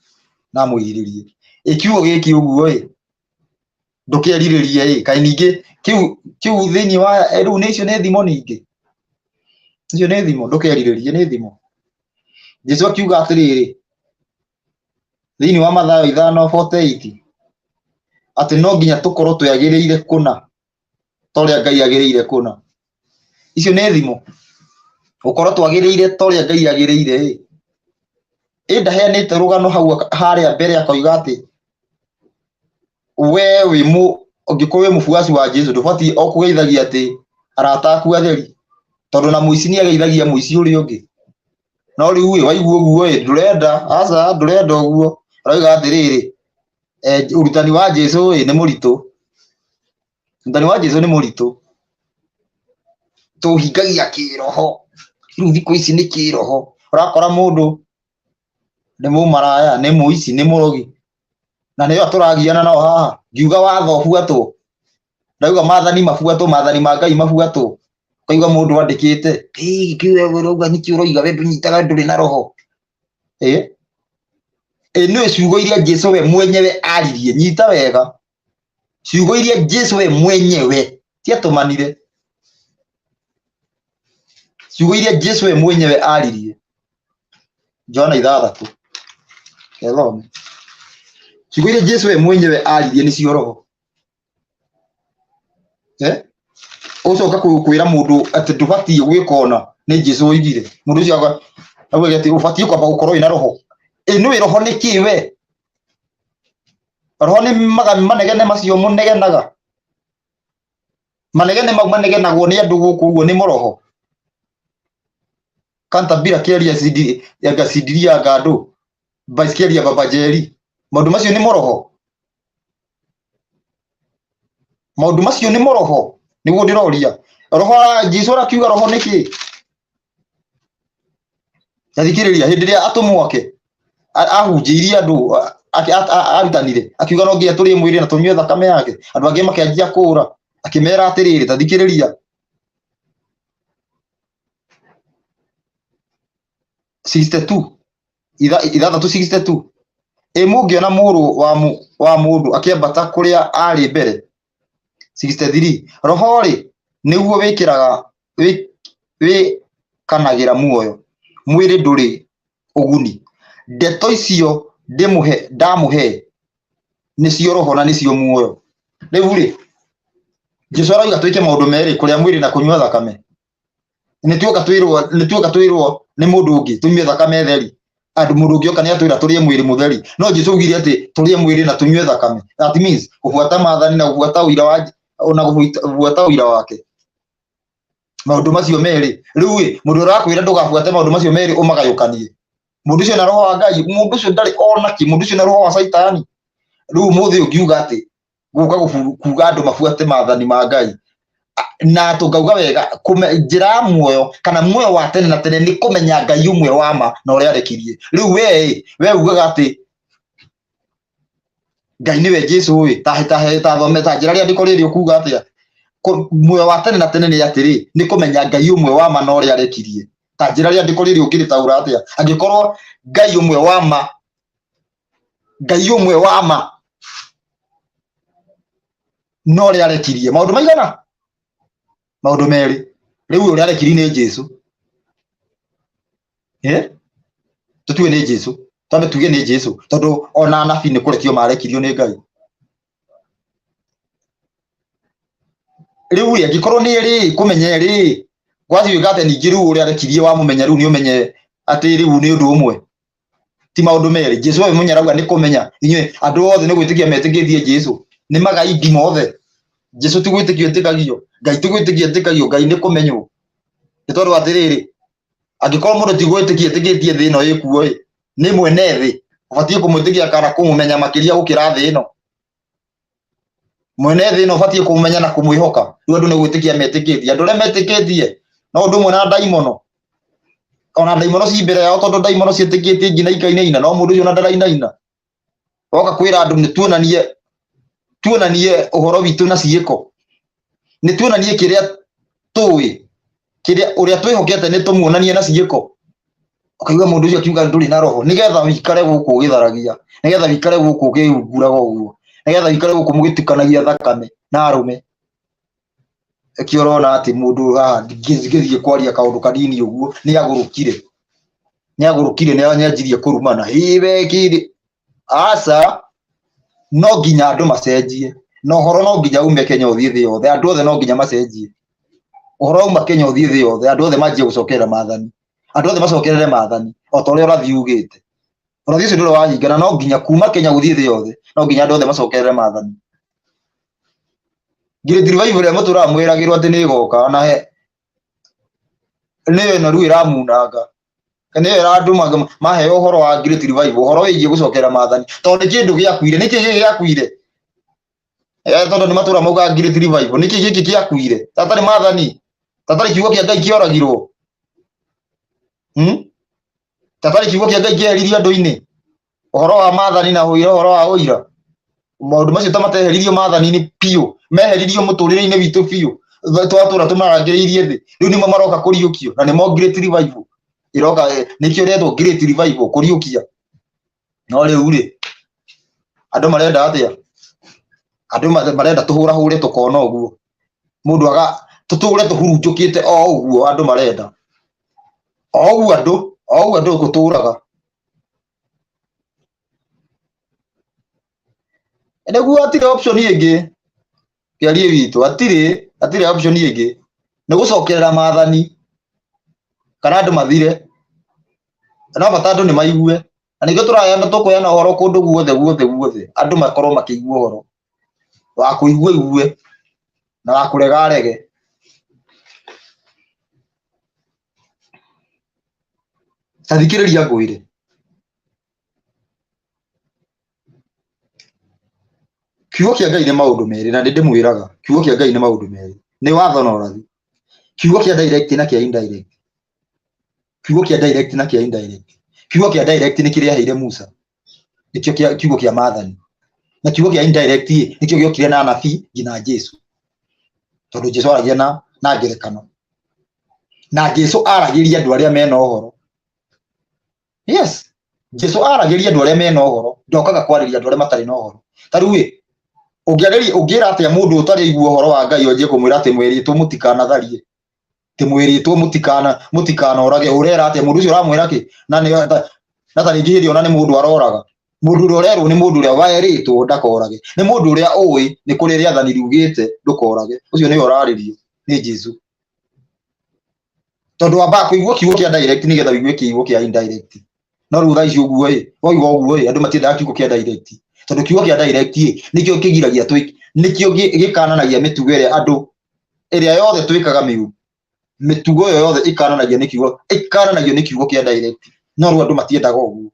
na amwĩrirĩrie. Ĩ kiugo gĩkĩ ũguo ĩ, ndũkerirĩrie ĩ, kaĩ ningĩ kĩu thĩinĩ wa rĩu nĩ icio nĩ thimo ningĩ? Icio nĩ thimo, ndũkerirĩrie nĩ thimo. Jesu akiuga atĩrĩrĩ, thĩinĩ wa Mathayo 5:48, atĩ no nginya tũkorwo twĩagĩrĩire kũna ta ũrĩa Ngai agĩrĩire kũna. Icio nĩ thimo. Gũkorwo twagĩrĩire ta ũrĩa Ngai agĩrĩire ĩ. Ĩ ndaheanĩte rũgano hau harĩa mbere akoiga atĩ we wĩ mũ ũngĩkorwo wĩ mũbuaci wa Jesu ndũbatiĩ o kũgeithagia atĩ arata aku atheri, tondũ na mũici nĩ ageithagia mũici ũrĩa ũngĩ. No rĩu ĩ waigua ũguo ĩ ndũrenda, aca ndũrenda ũguo. Ũrauga atĩrĩrĩ, ũrutani wa Jesu ĩ nĩ mũritũ. Ũrutani wa Jesu nĩ mũritũ. Tũhingagia kĩroho. Rĩu thikũ ici nĩ kĩroho. Ũrakora mũndũ nĩ mũmaraya, nĩ mũici, nĩ mũrogi. Na nĩo tũragiana nao haha. Ngiuga watho ũbuatwo. Ndauga maathani mabuatwo, maathani ma Ngai mabuatwo. Ũkaigua mũndũ andĩkĩte, ĩĩ we ũrauga nĩkĩ ũroiga we ndũnyitaga ndũrĩ na roho. Ĩ nĩ ciugo iria Jesu we mwenyewe aririe, nyita wega. Ciugo iria Jesu we mwenyewe tiatũmanire. Ciugo iria Jesu we mwenyewe aririe. Johana 6. Kethome. Ciugo iria Jesu we mwenyewe aririe nĩcio roho. Ũcoka kwĩra mũndũ atĩ ndũbatiĩ gwĩka ũna nĩ Jesu oigire. Mũndũ ũcio auge atĩ ũbatiĩ kwamba gũkorwo wĩna roho. Ĩ nĩũĩ roho nĩ kĩ we? Roho nĩ manegene macio mũnegenaga. Manegene mau manegenagwo nĩ andũ gũkũ ũguo nĩmo roho. Kanta bila kĩaria anga cindiria anga andũ. Baiskeli ya Baba Njeri. Maũndũ macio nĩmo roho. Maũndũ macio nĩmo roho. Nĩguo ndĩroria. Roho Jesu arakiuga roho nĩkĩ? Tathikĩrĩria hĩndĩ ĩrĩa atũmwo ake ahunjĩirie andũ arutanire akiuga no nginya tũrĩe mwĩrĩ na tũnyue thakame yake, andũ angĩ makĩanjia kũũra, akĩmera atĩrĩrĩ, tathikĩrĩria 62 6:62 Ĩ mũngĩona mũrũ wa mũndũ akĩambata kũrĩa aarĩ mbere? 63 Roho-rĩ, nĩguo wĩkĩraga wĩkanagĩra muoyo, mwĩrĩ ndũrĩ ũguni. Ndeto icio ndamũhe nĩcio roho na nĩcio muoyo. Rĩu-rĩ, Jesu arauga twĩke maũndũ merĩ, kũrĩa mwĩrĩ na kũnyua thakame. Nĩ tuoka twĩrwo nĩ mũndũ ũngĩ tũnyue thakame theri. Andũ mũndũ ũngĩ oka nĩ atwĩra tũrĩe mwĩrĩ mũtheri, no Jesu augire atĩ tũrĩe mwĩrĩ na tũnyue thakame. That means gũbuata maathani na gũbuata ũira wa ona gũbuata ũira wake, maũndũ macio merĩ. Rĩu ĩ, mũndũ ũrakwĩra ndũgabuate maũndũ macio merĩ ũmagayũkanie, mũndũ ũcio na roho wa Ngai, mũndũ ũcio ndarĩ ona kĩ, mũndũ ũcio na roho wa Caitani. Rĩu ũmũthĩ ũngiuga atĩ gũka kuga andũ mabuate maathani ma Ngai na tũngauga wega njĩra ya muoyo kana muoyo wa tene na tene nĩ kũmenya Ngai ũmwe wa ma na ũrĩa arekirie. Rĩu we we ugaga atĩ Ngai nĩwe Jesu ĩ, ta ta ta thome ta njĩra rĩandĩko rĩrĩ ũkuga atĩa? Muoyo wa tene na tene nĩ atĩrĩ, nĩ kũmenya Ngai ũmwe wa ma na ũrĩa arekirie. Ta njĩra rĩandĩko rĩrĩ ũngĩrĩtaũra atĩa angĩkorwo Ngai ũmwe wa ma, Ngai ũmwe wa ma na ũrĩa arekirie, maũndũ maigana? Maũndũ merĩ. Rĩu ũrĩa arekirie nĩ Jesu. Eh? Tũtue nĩ Jesu, twambe tuge nĩ Jesu, tondũ ona anabii nĩ kũrekio marekirio nĩ Ngai. Rĩu ĩ, angĩkorwo nĩ rĩ kũmenya rĩ gwathiĩ atĩa ningĩ? Rĩu ũrĩa arekirie wamũmenya, rĩu nĩ ũmenye atĩ rĩu nĩ ũndũ ũmwe, ti maũndũ merĩ. Jesu we mwenye arauga nĩ kũmenya inyuĩ andũ othe nĩ gwĩtĩkia metĩkĩtie Jesu nĩ magaingi mothe. Jesu ti gwĩtĩkio etĩkagio, Ngai ti gwĩtĩkio etĩkagio, Ngai nĩ kũmenywo. Nĩ tondũ atĩrĩrĩ, angĩkorwo mũndũ ti gwĩtĩkia etĩkĩtie thĩ ĩno ĩkuo ĩ, nĩ mwene thĩ, ũbatiĩ kũmwĩtĩkia kana kũmũmenya makĩria gũkĩra thĩ ĩno. Mwene thĩ ĩno ũbatiĩ kũmũmenya na kũmwĩhoka. Rĩu andũ nĩ gwĩtĩkia metĩkĩtie, andũ arĩa metĩkĩtie no ũndũ ũmwe na ndaimono. Ona ndaimono ci mbere yao, tondũ ndaimono ciĩtĩkĩtie nginya ikainaina, no mũndũ ũcio ona ndarainaina. Oka kwĩra andũ nĩ tuonanie, tuonanie ũhoro witũ na ciĩko, nĩ tuonanie kĩrĩa tũĩ, kĩrĩa ũrĩa twĩhokete nĩ tũmuonanie na ciĩko. Ũkaigua mũndũ ũcio akiuga ndũrĩ na roho, nĩgetha wĩikare gũkũ ũgĩtharagia, nĩgetha wĩikare gũkũ ũkĩhunguraga ũguo, nĩgetha wĩikare gũkũ mũgĩtukanagia thakame na arũme. Ĩkĩo ũrona atĩ mũndũ haha ngĩthiĩ kwaria kaũndũ kanini ũguo nĩ agũrũkire, nĩ agũrũkire, nĩ anjirie kũrumana ĩ we kĩrĩ aca. No nginya andũ macenjie na ũhoro, no nginya ume Kenya ũthiĩ thĩ yothe, andũ othe no nginya macenjie. Ũhoro wauma Kenya ũthiĩ thĩ yothe, andũ othe manjie gũcokerera maathani, andũ othe macokerere maathani o ta ũrĩa ũrathi ugĩte. Ũrathi ũcio ndũrĩ wahingana, no nginya kuma Kenya gũthiĩ thĩ yothe, no nginya andũ othe macokerere maathani. Great Revival ĩrĩa mũtũraga mwĩragĩrwo atĩ nĩ ĩgoka na he nĩyo ĩno rĩu ĩramunanga, nĩyo ĩrandũma maheo ũhoro wa Great Revival, ũhoro wĩgiĩ gũcokerera maathani, tondũ nĩ kĩndũ gĩakuire. Nĩkĩ gĩkĩ gĩakuire? Tondũ nĩ matũra maugaga Great Revival, nĩkĩ gĩkĩ gĩakuire tatarĩ maathani, tatarĩ kiugo kĩa Ngai kĩoragirwo? Hmm? Tatarĩ kiugo kĩa Ngai kĩeheririo andũ-inĩ, ũhoro wa maathani na ũira, ũhoro wa ũira, maũndũ macio ta mateheririo maathani-inĩ biũ, meheririo mũtũrĩre-inĩ witũ biũ, twatũra tũmarangĩrĩirie thĩ, rĩu nĩmo maroka kũriũkio, na nĩmo Great Revival ĩroka. Nĩkĩo ĩretwo Great Revival, kũriũkia. No rĩu rĩ, andũ marenda atĩa? Andũ marenda tũhũrahũre tũkona ũguo mũndũ aga tũtũre tũhurunjũkĩte o ũguo. Andũ marenda o ũguo, andũ o ũguo, andũ gũtũraga nĩguo hatirĩ option ĩngĩ. Kĩarie witũ, hatirĩ option ĩngĩ, nĩ gũcokerera maathani kana andũ mathire. No bata andũ nĩ maigue, na nĩkĩo tũraheana, tũkũheana ũhoro kũndũ guothe guothe guothe, andũ makorwo makĩigua ũhoro wa kũigua igue na wa kũrega arege. Ta thikĩrĩria ngwĩre, kiugo kĩa Ngai nĩ maũndũ merĩ, na nĩ ndĩmwĩraga kiugo kĩa Ngai nĩ maũndũ merĩ, nĩ watho na ũrathi. Kiugo kĩa direct na kĩa indirect, kiugo kĩa direct na kĩa indirect. Kiugo kĩa direct nĩ kĩrĩa aheire Musa, nĩkĩo kĩa kiugo kĩa maathani, na kiugo kĩa indirect ĩ, nĩkĩo gĩokire na anabii nginya Jesu, tondũ Jesu aragia na ngerekano, na Jesu aragĩria andũ arĩa mena ũhoro. Yes, Jesu aragĩria andũ arĩa mena ũhoro, ndokaga kwarĩria andũ arĩa matarĩ na ũhoro. Ta rĩu ĩ, ũngĩarĩria, ũngĩra atĩa mũndũ ũtarĩ aigua ũhoro wa Ngai, wanjie kũmwĩra atĩ mwĩrĩtwo mũtikanatharie, atĩ mwĩrĩtwo mũtikanorage? Ũrera atĩa mũndũ ũcio? Ũramwĩra kĩ? Na nĩ na ta rĩngĩ hĩndĩ ona nĩ mũndũ aroraga, mũndũ ũrĩa ũrerwo nĩ mũndũ ũrĩa werĩtwo ndakorage, nĩ mũndũ ũrĩa ũĩ nĩ kũrĩ rĩathani riugĩte ndũkorage, ũcio nĩwe ũrarĩrio nĩ Jesu. Tondũ wambaga kũigua kiugo kĩa direct nĩgetha ũigue kiugo kĩa indirect. No rĩu thaa ici ũguo ĩ, waigua ũguo ĩ, andũ matiendaga kiugo kĩa direct. Tondũ kiugo kĩa direct ĩ, nĩkĩo kĩgiragia twĩ, nĩkĩo gĩkananagia mĩtugo ĩrĩa andũ, ĩrĩa yothe twĩkaga mĩũru. Mĩtugo ĩyo yothe ĩkananagio nĩ kiugo, ĩkananagio nĩ kiugo kĩa direct. No rĩu andũ matiendaga ũguo.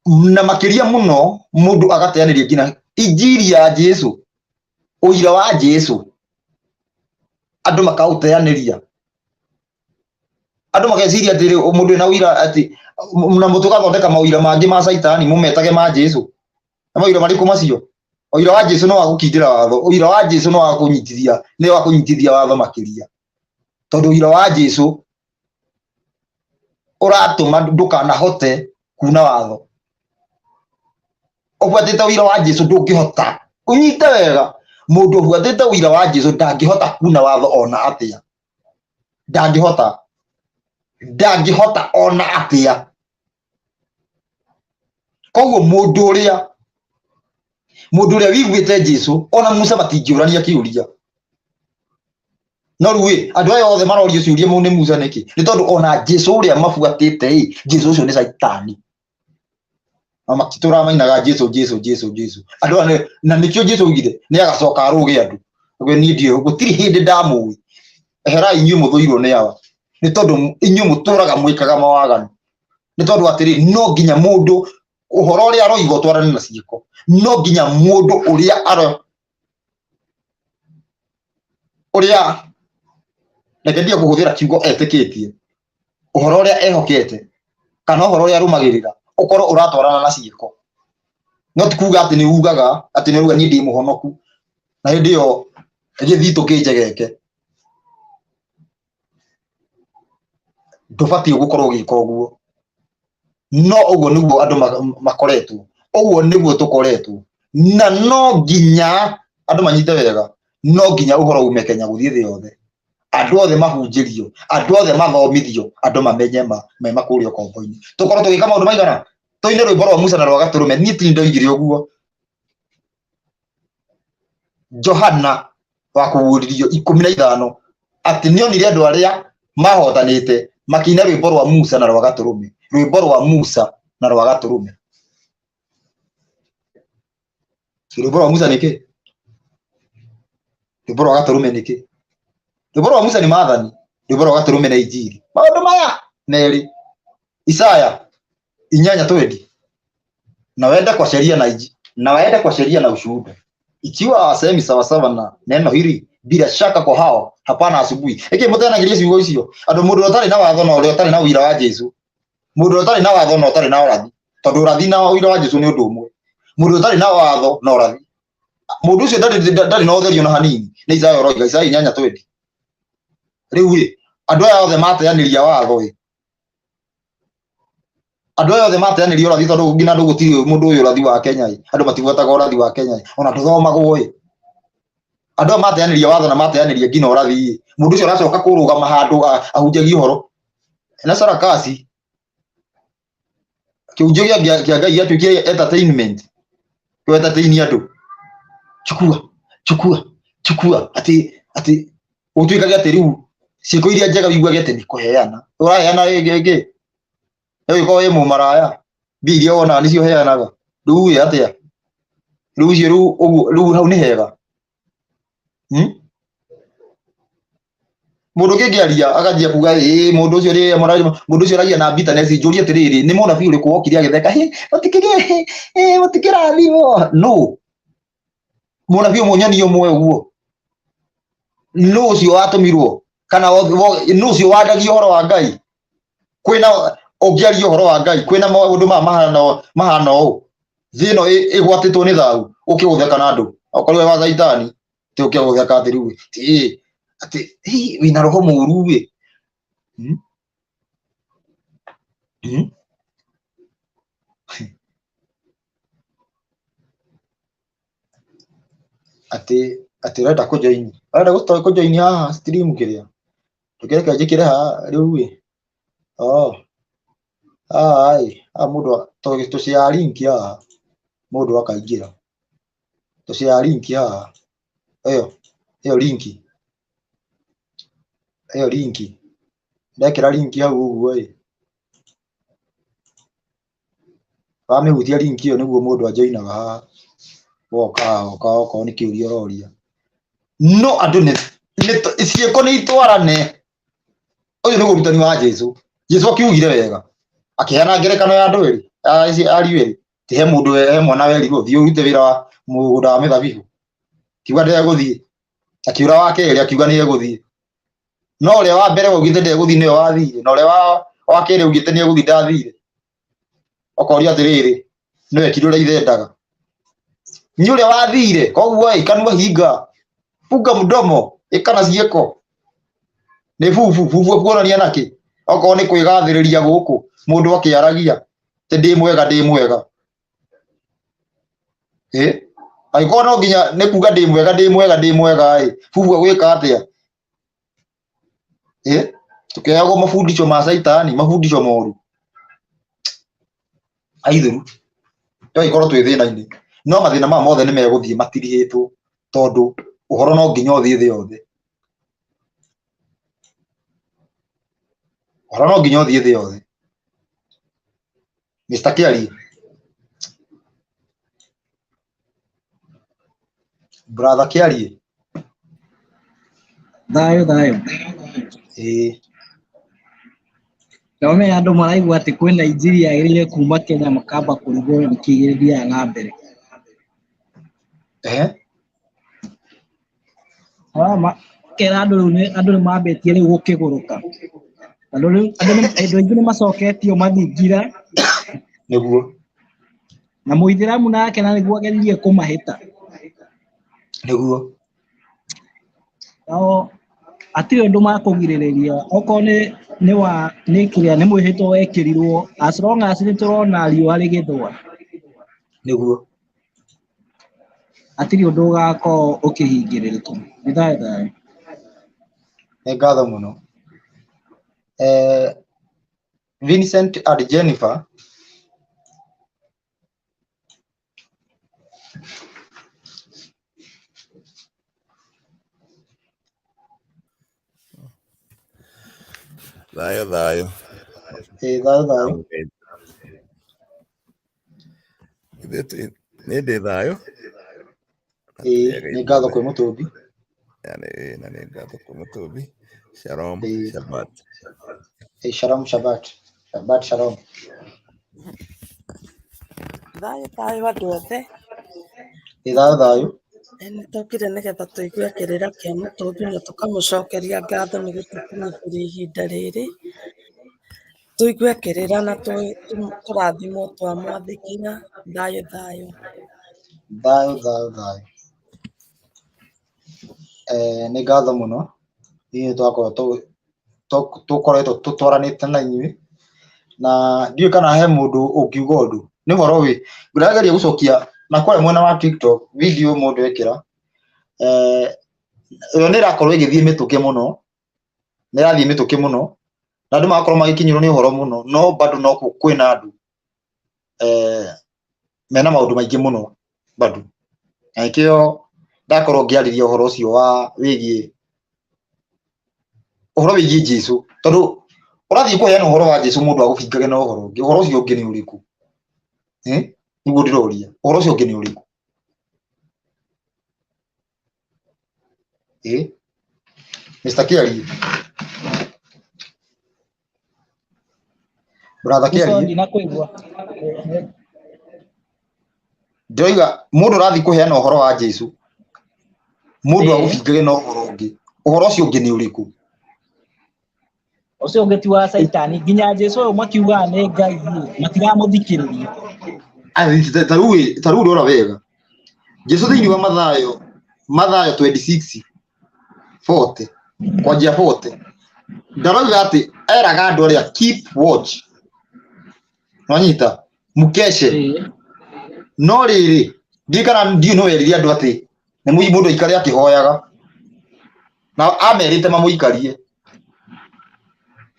Na makĩria mũno mũndũ agateanĩria nginya injiri ya Jesu, ũira wa Jesu, andũ makaũteanĩria. Andũ mageciria atĩ rĩu mũndũ wĩna ũira atĩ na mũtũgathondeka maũira mangĩ ma Caitani mũmetage ma Jesu. Na maũira marĩkũ macio? Ũira wa Jesu no wa gũkindĩra watho, ũira wa Jesu no wa kũnyitithia, nĩ wa kũnyitithia watho makĩria. Tondũ ũira wa Jesu ũratũma ndũkanahote kuna watho. Ũbuatĩte ũira wa Jesu ndũngĩhota. Ũnyite wega, mũndũ ũbuatĩte ũira wa Jesu ndangĩhota kuna watho ona atĩa. Ndangĩhota. Ndangĩhota ona atĩa. Koguo mũndũ ũrĩa wiguĩte Jesu ona Musa matingĩũrania kĩũria. No rĩu ĩ, andũ aya othe marorio ciũria nĩ Musa nĩkĩ? Nĩ tondũ ona Jesu ũrĩa mabuatĩte ĩ, Jesu ũcio nĩ Caitani. Na matitũraga mainaga Jesu, Jesu, Jesu, Jesu. Andũ aya na nĩkĩo Jesu oigire nĩ agacoka arũge andũ. Auge niĩ ndiũĩ, gũtirĩ hĩndĩ ndamũĩ. Eherai inyuĩ mũthũirwo nĩ Awa. Nĩ tondũ inyuĩ mũtũraga mwĩkaga mawaganu. Nĩ tondũ atĩrĩ, no nginya mũndũ ũhoro ũrĩa aroiga ũtwarane na ciĩko. No nginya mũndũ ũrĩa aro ũrĩa reke ndige kũhũthĩra kiugo etĩkĩtie, ũhoro ũrĩa ehokete kana ũhoro ũrĩa arũmagĩrĩra ũkorwo ũratwarana na ciĩko. No ti kuga atĩ nĩ ugaga atĩ nĩ uga niĩ ndĩ mũhonoku na hĩndĩ ĩyo gĩthitũ kĩnjegeke. Ndũbatiĩ gũkorwo ũgĩka ũguo. No ũguo nĩguo andũ makoretwo, ũguo nĩguo tũkoretwo, na no nginya andũ manyite wega, no nginya ũhoro ume Kenya gũthiĩ thĩ yothe, andũ othe mahunjĩrio, andũ othe mathomithio, andũ mamenye ma mema kũrĩa ũkombo-inĩ. Tũkorwo tũgĩka maũndũ maigana, tũine rwĩmbo rwa Musa na rwa Gatũrũme. Niĩ ti ndoigire ũguo. Johana wa kũguũrĩrio ikũmi na ithano atĩ nĩonire andũ arĩa mahotanĩte makĩina rwĩmbo rwa Musa na rwa Gatũrũme, rwĩmbo rwa Musa na rwa Gatũrũme. Rwĩmbo rwa Musa nĩkĩ? Rwĩmbo rwa Gatũrũme nĩkĩ? Rwĩmbo rwa Musa nĩ maathani, rwĩmbo rwa Gatũrũme nĩ Injiri. Maũndũ maya merĩ Isaya inyanya twendi na waende kwa sheria na iji, na waende kwa sheria na ushuhuda ikiwa hawasemi sawasawa na neno hili bila shaka kwa hao hapana asubuhi. Ĩkĩ mũteanagiria ciugo icio andũ mũndũ ũrĩa ũtarĩ na watho na ũrĩa ũtarĩ na ũira wa Jesu, mũndũ ũrĩa ũtarĩ na watho na ũtarĩ na ũrathi, tondũ ũrathi na ũira wa Jesu nĩ ũndũ ũmwe. Mũndũ ũtarĩ na watho na ũrathi, mũndũ ũcio ndarĩ na ũtherio na hanini. Nĩ Isaya ũroiga, Isaya inyanya twendi. Rĩu rĩ, andũ aya othe mateanĩria watho ĩ, andũ aya othe mateanĩria ũrathi, tondũ nginya andũ gũtirĩ mũndũ ũyũ ũrathi wa Kenya ĩ, andũ matibuataga ũrathi wa Kenya ĩ, ona ndũthomagwo ĩ. Andũ aya mateanĩria watho na mateanĩria nginya ũrathi ĩ, mũndũ ũcio aracoka kũrũgama handũ ahunjagie ũhoro na sarakasi. Kĩhunjio kĩa Ngai gĩatuĩkire entertainment, kũ entertain andũ, chukua chukua chukua, atĩ atĩ gũtuĩkage atĩ rĩu ciĩko iria njega wiguage atĩ nĩ kũheana ũraheana ĩngĩ ĩngĩ, ũgĩkorwo wĩ mũmaraya, mbia iria wonaga nĩcio ũheanaga, rĩu ĩ atĩa rĩu icio rĩu ũguo rĩu hau nĩ hega? Mũndũ ũngĩ angĩaria akanjia kuga ĩ mũndũ ũcio rĩ mũndũ ũcio aragia na bitterness, njũrie atĩrĩrĩ, nĩ mũnabii ũrĩkũ wokire agĩtheka hĩ mũtikĩrathimwo? No mũnabii ũmwe nyoni ũmwe ũguo, nũ ũcio watũmirwo kana nũ ũcio wandagia ũhoro wa Ngai? Kwĩna ũngĩaria ũhoro wa Ngai kwĩna maũndũ maya mahana ũũ, thĩ ĩno ĩgwatĩtwo nĩ thahu, ũke gũtheka na andũ okorwo wĩ wa caitani, ti ũke gũtheka atĩ rĩu ti atĩ wĩna roho mũru ĩ. Atĩ atĩ ũrenda kũjoin, ũrenda kũjoin haha stream kĩrĩa ndũkĩreke njĩkĩre haha rĩu ĩ. Oh haha ĩ, haha mũndũ tũ share link haha mũndũ akaingĩra, tũ share link haha, ĩyo ĩyo link. Ĩyo link ndekĩra link hau ũguo ĩ, wamĩhutia link ĩyo nĩguo mũndũ anjoinaga haha, woka haha oka okorwo nĩ kĩũria ũroria. No andũ nĩ ciĩko nĩ itwarane. Ũyũ nĩguo ũrutani wa Jesu. Jesu akiugire wega, akĩheana ngerekano ya andũ erĩ, ariũ erĩ, ti he mũndũ he mwana werirwo thiĩ ũrute wĩra wa mũgũnda wa mĩthabibũ, kiuga ndegũthiĩ, akiũra wa kerĩ akiuga nĩ egũthiĩ, no ũrĩa wa mbere waugĩte ndegũthiĩ nĩwe wathire, na ũrĩa wa kerĩ augĩte nĩ egũthiĩ ndathire. Ũkoria atĩrĩrĩ, nĩ wekire ũrĩa ithe endaga, nĩ ũrĩa wathire. Koguo ĩ, kanua hinga, funga mdomo, ĩka na ciĩko. Nĩ bubu bubu akuonania nakĩ? Okorwo nĩ kwĩgathĩrĩria gũkũ mũndũ akĩaragia atĩ ndĩ mwega, ndĩ mwega, ĩ angĩkorwo no nginya nĩ kuga ndĩ mwega, ndĩ mwega, ndĩ mwega ĩ, bubu agwĩka atĩa? Ĩ tũkĩheagwo mabundisho ma caitani, mabundisho moru aithũru, tũgagĩkorwo twĩ thĩna-inĩ. No mathĩna maya mothe nĩ megũthiĩ matirihĩtwo, tondũ ũhoro no nginya ũthiĩ thĩ yothe, ũhoro no nginya ũthiĩ thĩ yothe. Mr. Kĩarie, brother Kĩarie. Thayũ thayũ. Ĩĩ. Ndamenya andũ maraigua atĩ kwĩna injiri yagĩrĩire kuma Kenya makamba kũrigwo nĩkĩ gĩthiaga na mbere. Ehe. Makera andũ rĩu andũ nĩ mambĩtie rĩu gũkĩgũrũka. Andũ rĩu andũ aingĩ nĩ macoketio mathingira. Nĩguo. Na mũithĩramu nake na nĩguo ageririe kũmahĩta. Nĩguo. Nao hatirĩ ũndũ makũgirĩrĩria okorwo nĩ nĩ wa nĩ kĩrĩa nĩ mwĩhĩtwa wekĩrirwo, as long as nĩ tũrona riũa rĩgĩthũa. Nĩguo. Hatirĩ ũndũ ũgakorwo ũkĩhingĩrĩrĩka. Nĩ thayũ thayũ. Nĩ ngatho mũno. Vincent and Jennifer. Thayũ thayũ. Ĩĩ, thayũ thayũ. Nĩ ndĩ thayũ. Ĩĩ, nĩ ngatho kwĩ Mũtũmbi. Na nĩ ngatho kwĩ Mũtũmbi. Shalom Shabbat. Ĩĩ, shalom Shabbat. Shabbat shalom. Thayũ thayũ andũ othe. Ĩĩ, thayũ thayũ. Nĩ tũkire nĩgetha tũigue kĩrĩra kĩa Mũtũmbi na tũkamũcokeria ngatho nĩ gũtũkinyĩria ihinda rĩrĩ. Tũigue kĩrĩra na tũrathimwo twamwathĩkĩra. Thayũ thayũ. Thayũ thayũ thayũ. Nĩ ngatho mũno ithuĩ twakorwo tũkoretwo tũtwaranĩte na inyuĩ, na ndiũĩ kana he mũndũ ũngiuga ũndũ nĩ ũhoro wĩ ndĩrageria gũcokia na kũrĩa mwena wa TikTok video mũndũ ekĩra, ĩyo nĩ ĩrakorwo ĩgĩthiĩ mĩtũkĩ mũno, nĩ ĩrathiĩ mĩtũkĩ mũno, na andũ magakorwo magĩkinyĩrwo nĩ ũhoro mũno, no bado no kwĩna andũ mena maũndũ maingĩ mũno bado, na nĩkĩo ndakorwo ngĩarĩria ũhoro ũcio wa wĩgiĩ ũhoro wĩgiĩ Jesũ, tondũ ũrathiĩ kũheana ũhoro wa Jesũ mũndũ agũbingage na ũhoro ũngĩ, ũhoro ũcio ũngĩ nĩ ũrĩkũ? Nĩguo ndĩroria, ũhoro ũcio ũngĩ nĩ ũrĩkũ? Mr. Kĩarie, brother Kĩarie, Ndinakũigua. Ndĩroiga mũndũ ũrathiĩ kũheana ũhoro wa Jesũ, mũndũ agũbingage na ũhoro ũngĩ, ũhoro ũcio ũngĩ nĩ ũrĩkũ? Ũcio ũngĩ ti wa Caitani, nginya Jesũ ũyũ makiugaga nĩ Ngai matiramũthikĩrĩria. Ta rĩu rora wega, Jesũ thĩinĩ wa Mathayo, Mathayo 26 40 kwanjia 40, ndaroiga atĩ eraga andũ arĩa keep watch, nwanyita mukeshe, no rĩrĩ ndiũĩ kana ndiũĩ no erire andũ atĩ nĩ mũndũ aikare akĩhoyaga, na amerite mamũikarie.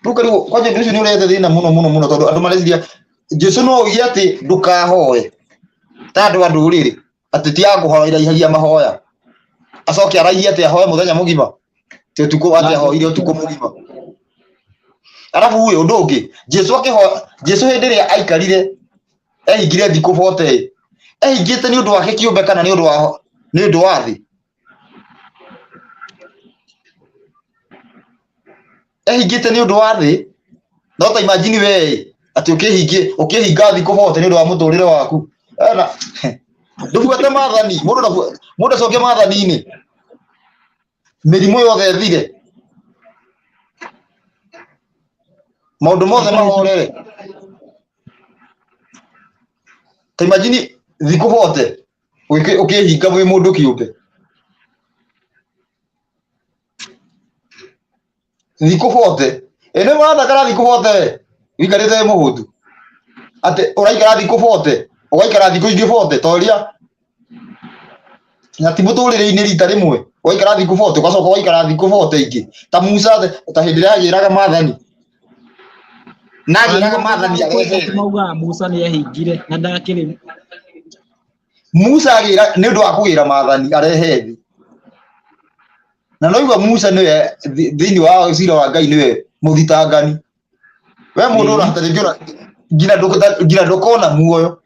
Rĩu karĩu kwanja ũndũ ũcio nĩ ũrehete thĩna mũno mũno mũno, tondũ andũ mareciria Jesũ no oige atĩ ndũkahoe ta andũ a ndũrĩrĩ, atĩ ti a kũhoya iraihagia mahoya, acoke araihie atĩ ahoe mũthenya mũgima. Ti ũtukũ atĩ ahoire ũtukũ mũgima. Arabu ũyũ ũndũ ũngĩ, Jesu akĩhoya, Jesu hĩndĩ ĩrĩa aikarire ehingire thikũ bote ehingĩte nĩ ũndũ wake kĩũmbe kana nĩ ũndũ wa thĩ? Ehingĩte nĩ ũndũ wa thĩ. No ta imagine we atĩ ũkĩhingie ũkĩhinga thikũ bote nĩ ũndũ wa mũtũrĩre waku. Ena ndũbuate maathani, mũndũ mũndũ acoke maathani-inĩ. Mĩrimũ yothe ĩthire. Maũndũ mothe mahorere. Ta imagine thikũ bote ũkĩhinga wĩ mũndũ kĩũmbe. Thikũ bote. Ĩ nĩ ũrathakara thikũ bote we? Ũikarĩte wĩ mũhũtu. Atĩ ũraikara thikũ bote, ũgaikara thikũ ingĩ bote ta ũrĩa na ti mũtũrĩre-inĩ rita rĩmwe ũgaikara thikũ bote ũgacoka ũgaikara thikũ bote ingĩ ta Musa ta hĩndĩ ĩrĩa agĩraga maathani na agĩraga maathani arehe Maugaga Musa nĩ ehingire na ndakĩrĩ Musa agĩra nĩ ũndũ wa kũgĩra maathani arehe thĩ na noigua Musa nĩwe thĩinĩ wa cira wa Ngai nĩwe mũthitangani we mũndũ ũrata rĩngĩ nginya ndũkona muoyo.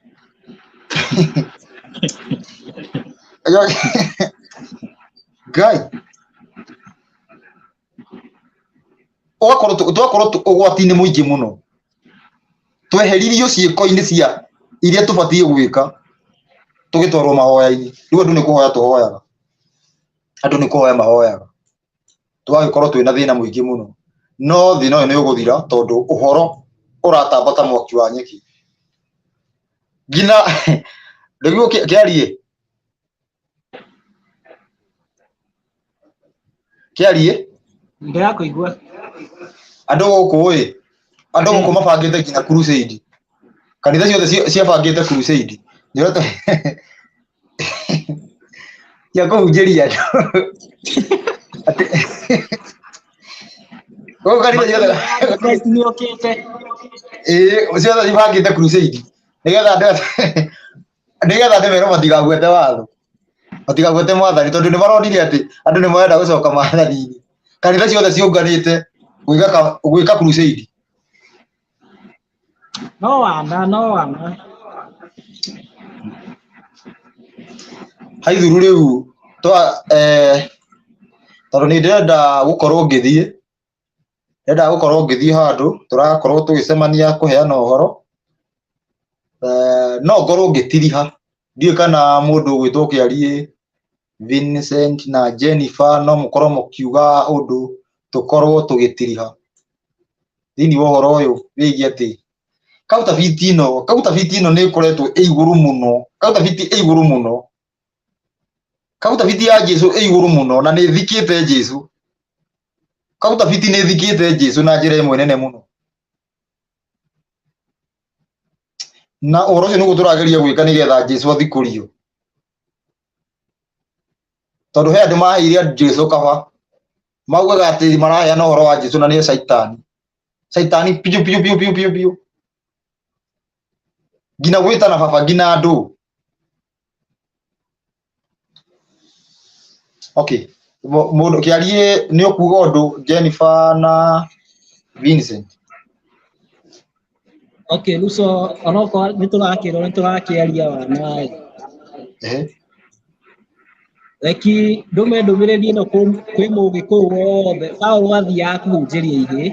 Ngai ũgakorwo twakorwo ũgwati-inĩ mũingĩ mũno, tweheririo ciĩko-inĩ cia iria tũbatiĩ gwĩka tũgĩtwarwo mahoya-inĩ. Rĩu andũ nĩ kũhoya tũhoyaga, andũ nĩ kũhoya mahoyaga, tũgagĩkorwo twĩna thĩna mũingĩ mũno. No thĩna ũyũ nĩ ũgũthira tondũ ũhoro ũratamba ta mwaki wa nyeki. Nginya nĩguo kĩarie kĩarie Ndĩrakũigua. Andũ gũkũ ĩ, andũ gũkũ mabangĩte nginya crusade, kanitha ciothe ciabangĩte crusade nĩ ũrĩa cia kũhunjĩria andũ atĩ gũkũ kanitha ciothe Christ nĩ okĩte. Ĩĩ, ciothe cibangĩte crusade nĩgetha andũ merwo matigagwete watho, matigagwete mwathani, tondũ nĩ maronire atĩ andũ nĩ marenda gũcoka maathani-inĩ. Kanitha ciothe ciũnganĩte gwĩka crusade. No wana, no wana. Haithuru rĩu twa tondũ nĩ ndĩrenda gũkorwo ngĩthiĩ, ndĩrenda gũkorwo ngĩthiĩ handũ tũrakorwo tũgĩcemania kũheana ũhoro. No ngorwo ngĩtiriha, ndiũĩ kana mũndũ ũgwĩtwo Kĩariĩ, Vincent na Jennifer no mũkorwo mũkiuga ũndũ tũkorwo tũgĩtiriha thĩinĩ wa ũhoro ũyũ wĩgiĩ atĩ counterfeit ĩno nĩ ĩkoretwo ĩ igũrũ mũno, counterfeit ĩ igũrũ mũno, counterfeit ya Jesu ĩ igũrũ mũno na nĩ ĩthikĩte Jesu. Counterfeit nĩ ĩthikĩte Jesu na njĩra ĩmwe nene mũno. Na ũhoro ũcio nĩguo tũrageria gwĩka nĩgetha Jesu athikũrio. Tondũ he andũ maheire Jesu kaba, maugaga atĩ maraheana ũhoro wa Jesu na nĩ caitani. Caitani piũ piũ piũ piũ piũ piũ. Nginya gwĩtana baba nginya andũ. Okay. Mũndũ kĩarie nĩ ũkuga ũndũ Jennifer na Vincent. Okay, Luso, onokorwo nĩ tũrakĩrwo nĩ tũrakĩaria wana ĩ. Reki ndũme ndũmĩrĩri ĩno kwĩ mũgĩkũyũ wothe. Paũlũ athiaga kũhunjĩria ihĩĩ.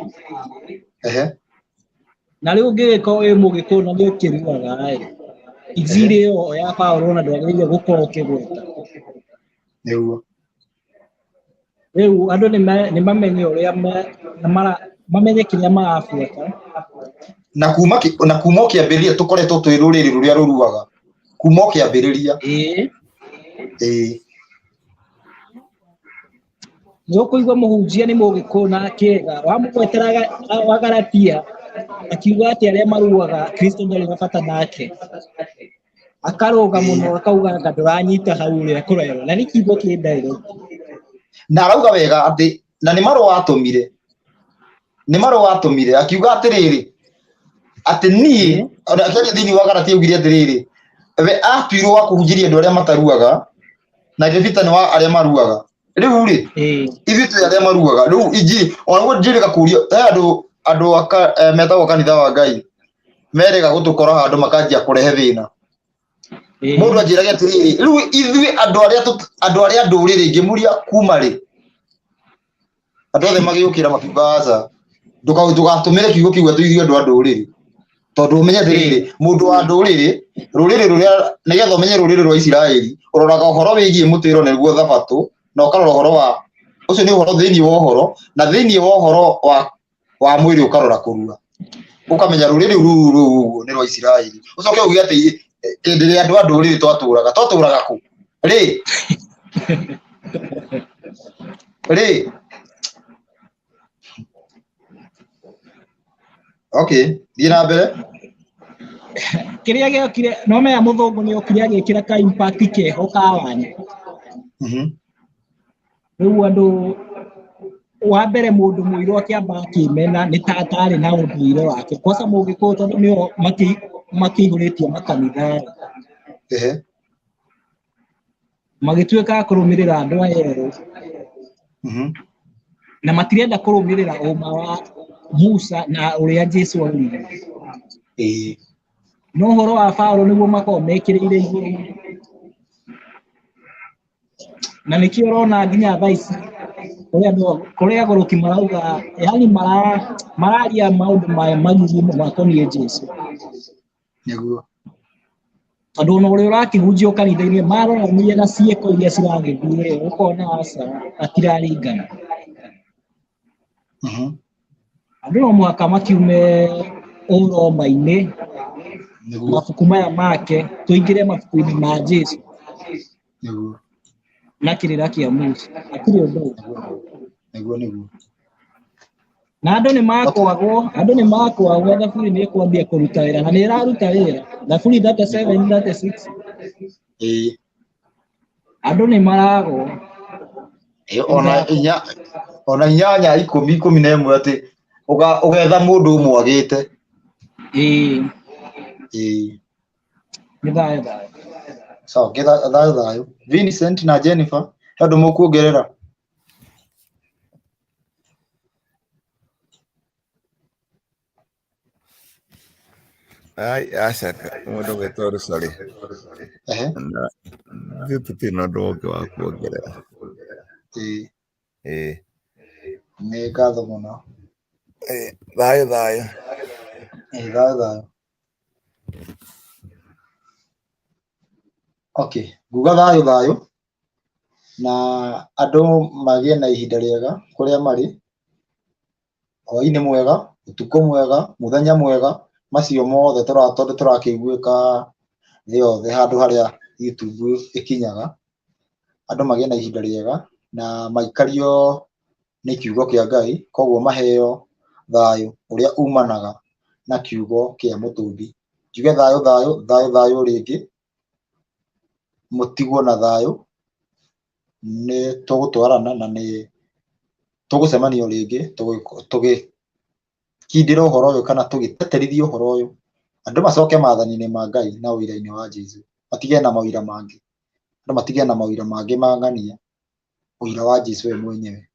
Na rĩu ũngĩgĩkorwo wĩ mũgĩkũyũ na nĩ ũkĩruaga ĩ, injiri ĩyo ya Paũlũ ona ndwagĩrĩire gũkorwo ũkĩgweta. Nĩguo. Rĩu andũ nĩ mamenye ũrĩa mamenye kĩrĩa marabuata. Na kuma o kĩambĩrĩria tũkoretwo twĩ rũrĩrĩ rũrĩa rũruaga. Kuma o kĩambĩrĩria. Ĩĩ. Ĩĩ. Nĩ ũkũigua mũhunjia nĩ mũgĩkũyũ na akĩga wamũgwetera wa Galatia akiuga atĩ arĩa maruaga Kristo ndarĩ na bata nake, akarũga mũno akauga anga ndũranyita hau ũrĩa kũrerwo, na nĩ kiugo kĩ direct. Na arauga wega atĩ na nĩ marũa atũmire, nĩ marũa atũmire akiuga atĩrĩrĩ atĩ niĩ ona akĩaria thĩinĩ wa Galatia augire atĩrĩrĩ we atuirwo wa kũhunjĩria andũ arĩa mataruaga nake Peter nĩ wa arĩa maruaga. Rĩu rĩ, ithuĩ twĩ arĩa maruaga. Rĩu injiri ona guo njĩrĩga kũria he andũ andũ aka metagwo kanitha wa Ngai merĩga gũtũkora handũ makanjia kũrehe thĩna. Mũndũ anjĩraga atĩrĩrĩ, rĩu ithuĩ andũ arĩa andũ arĩa ndũrĩrĩ ngĩmũria kuma rĩ, andũ othe magĩũkĩra makiuga aca, ndũgatũmĩre kiugo kĩu atĩ ithuĩ andũ a ndũrĩrĩ, tondũ ũmenye atĩrĩrĩ, mũndũ wa ndũrĩrĩ, rũrĩrĩ rũrĩa, nĩgetha ũmenye rũrĩrĩ rwa Isiraeli, ũroraga ũhoro wĩgiĩ mũtĩro nĩguo thabatũ, na ũkarora ũhoro wa ũcio nĩ ũhoro thĩinĩ wa ũhoro, na thĩinĩ wa ũhoro wa mwĩrĩ ũkarora kũrua, ũkamenya rũrĩrĩ rũu rũu ũguo nĩ rwa Isiraeli. Ũcoke uge atĩ hĩndĩ ĩrĩa andũ a ndũrĩrĩ twatũraga, twatũraga kũ? Rĩ? Rĩ? Okay, thiĩ na mbere. Kĩrĩa gĩokire no menya mũthũngũ nĩ okire agĩkĩra ka impact keho ka wanya. Rĩu andũ wa mbere mũndũ mũirũ akĩamba akĩmena nĩ ta atarĩ na ũndũire wake kwanza mũgĩkũyũ tondũ nĩo makĩihũrĩtie makanitha magĩtuĩka a kũrũmĩrĩra andũ aya erũ na matirenda kũrũmĩrĩra ũma wa Musa na ũrĩa Jesu augire. No ũhoro wa Paũlũ nĩguo makoragwo mekĩrĩire igũrũ, na nĩkĩo ũrona nginya thaa ici kũrĩ andũ kũrĩ agũrũki marauga, yani mararia maũndũ magigi makoniĩ Jesu. Nĩguo. Tondũ ona ũrĩa ũrakĩhunjio kanitha-inĩ marorania na ciĩko iria ciragĩthiĩ ũkona aca matiraringana. Andũ no mũhaka makiume ũroma-inĩ Nĩguo. mabuku maya make tũingĩre mabuku-inĩ ma Jesu Nĩguo. na kĩrĩra kĩa Musa, hatirĩ ũndũ ũngĩ. Nĩguo nĩguo. Na andũ nĩ makwagwo, andũ nĩ makwagwo, thaburi nĩ ĩkwambia kũruta wĩra na nĩ ĩraruta wĩra. Thaburi 37 36. Andũ nĩ maragwo. Ona inya, ona inyanya ikũmi, ikũmi na ĩmwe atĩ ũgetha mũndũ ũmwagĩte. Nĩ thayũ thayũ. Sawa, thayũ thayũ. Vincent na Jennifer, he ũndũ mũkuongerera? Ai, aca, mũndũ gwĩtwo Rũcorĩ. Na ithuĩ tũtirĩ na ũndũ ũngĩ wa kuongerera. Nĩ ngatho mũno. Thayũ thayũ. Thayũ thayũ. Okay, nguga thayũ thayũ na andũ magĩe na ihinda rĩega kũrĩa marĩ, hwaĩ-inĩ mwega, ũtukũ mwega, mũthenya mwega, macio mothe tondũ tũrakĩiguĩka thĩ yothe handũ harĩa YouTube ĩkinyaga, andũ magĩe na ihinda rĩega na maikario nĩ kiugo kĩa Ngai, koguo maheo thayũ ũrĩa umanaga na kiugo kĩa mũtũmbi. Njuge thayũ thayũ thayũ thayũ rĩngĩ, mũtigwo na thayũ, nĩ tũgũtwarana na nĩ tũgũcemania rĩngĩ tũgĩkindĩra ũhoro ũyũ kana tũgĩteterithia ũhoro ũyũ, andũ macoke maathani-inĩ ma Ngai na ũira-inĩ wa Jesũ, matige na mawĩra mangĩ, andũ matige na mawĩra mangĩ ma ng'ania, ũira wa Jesũ we mwenyewe.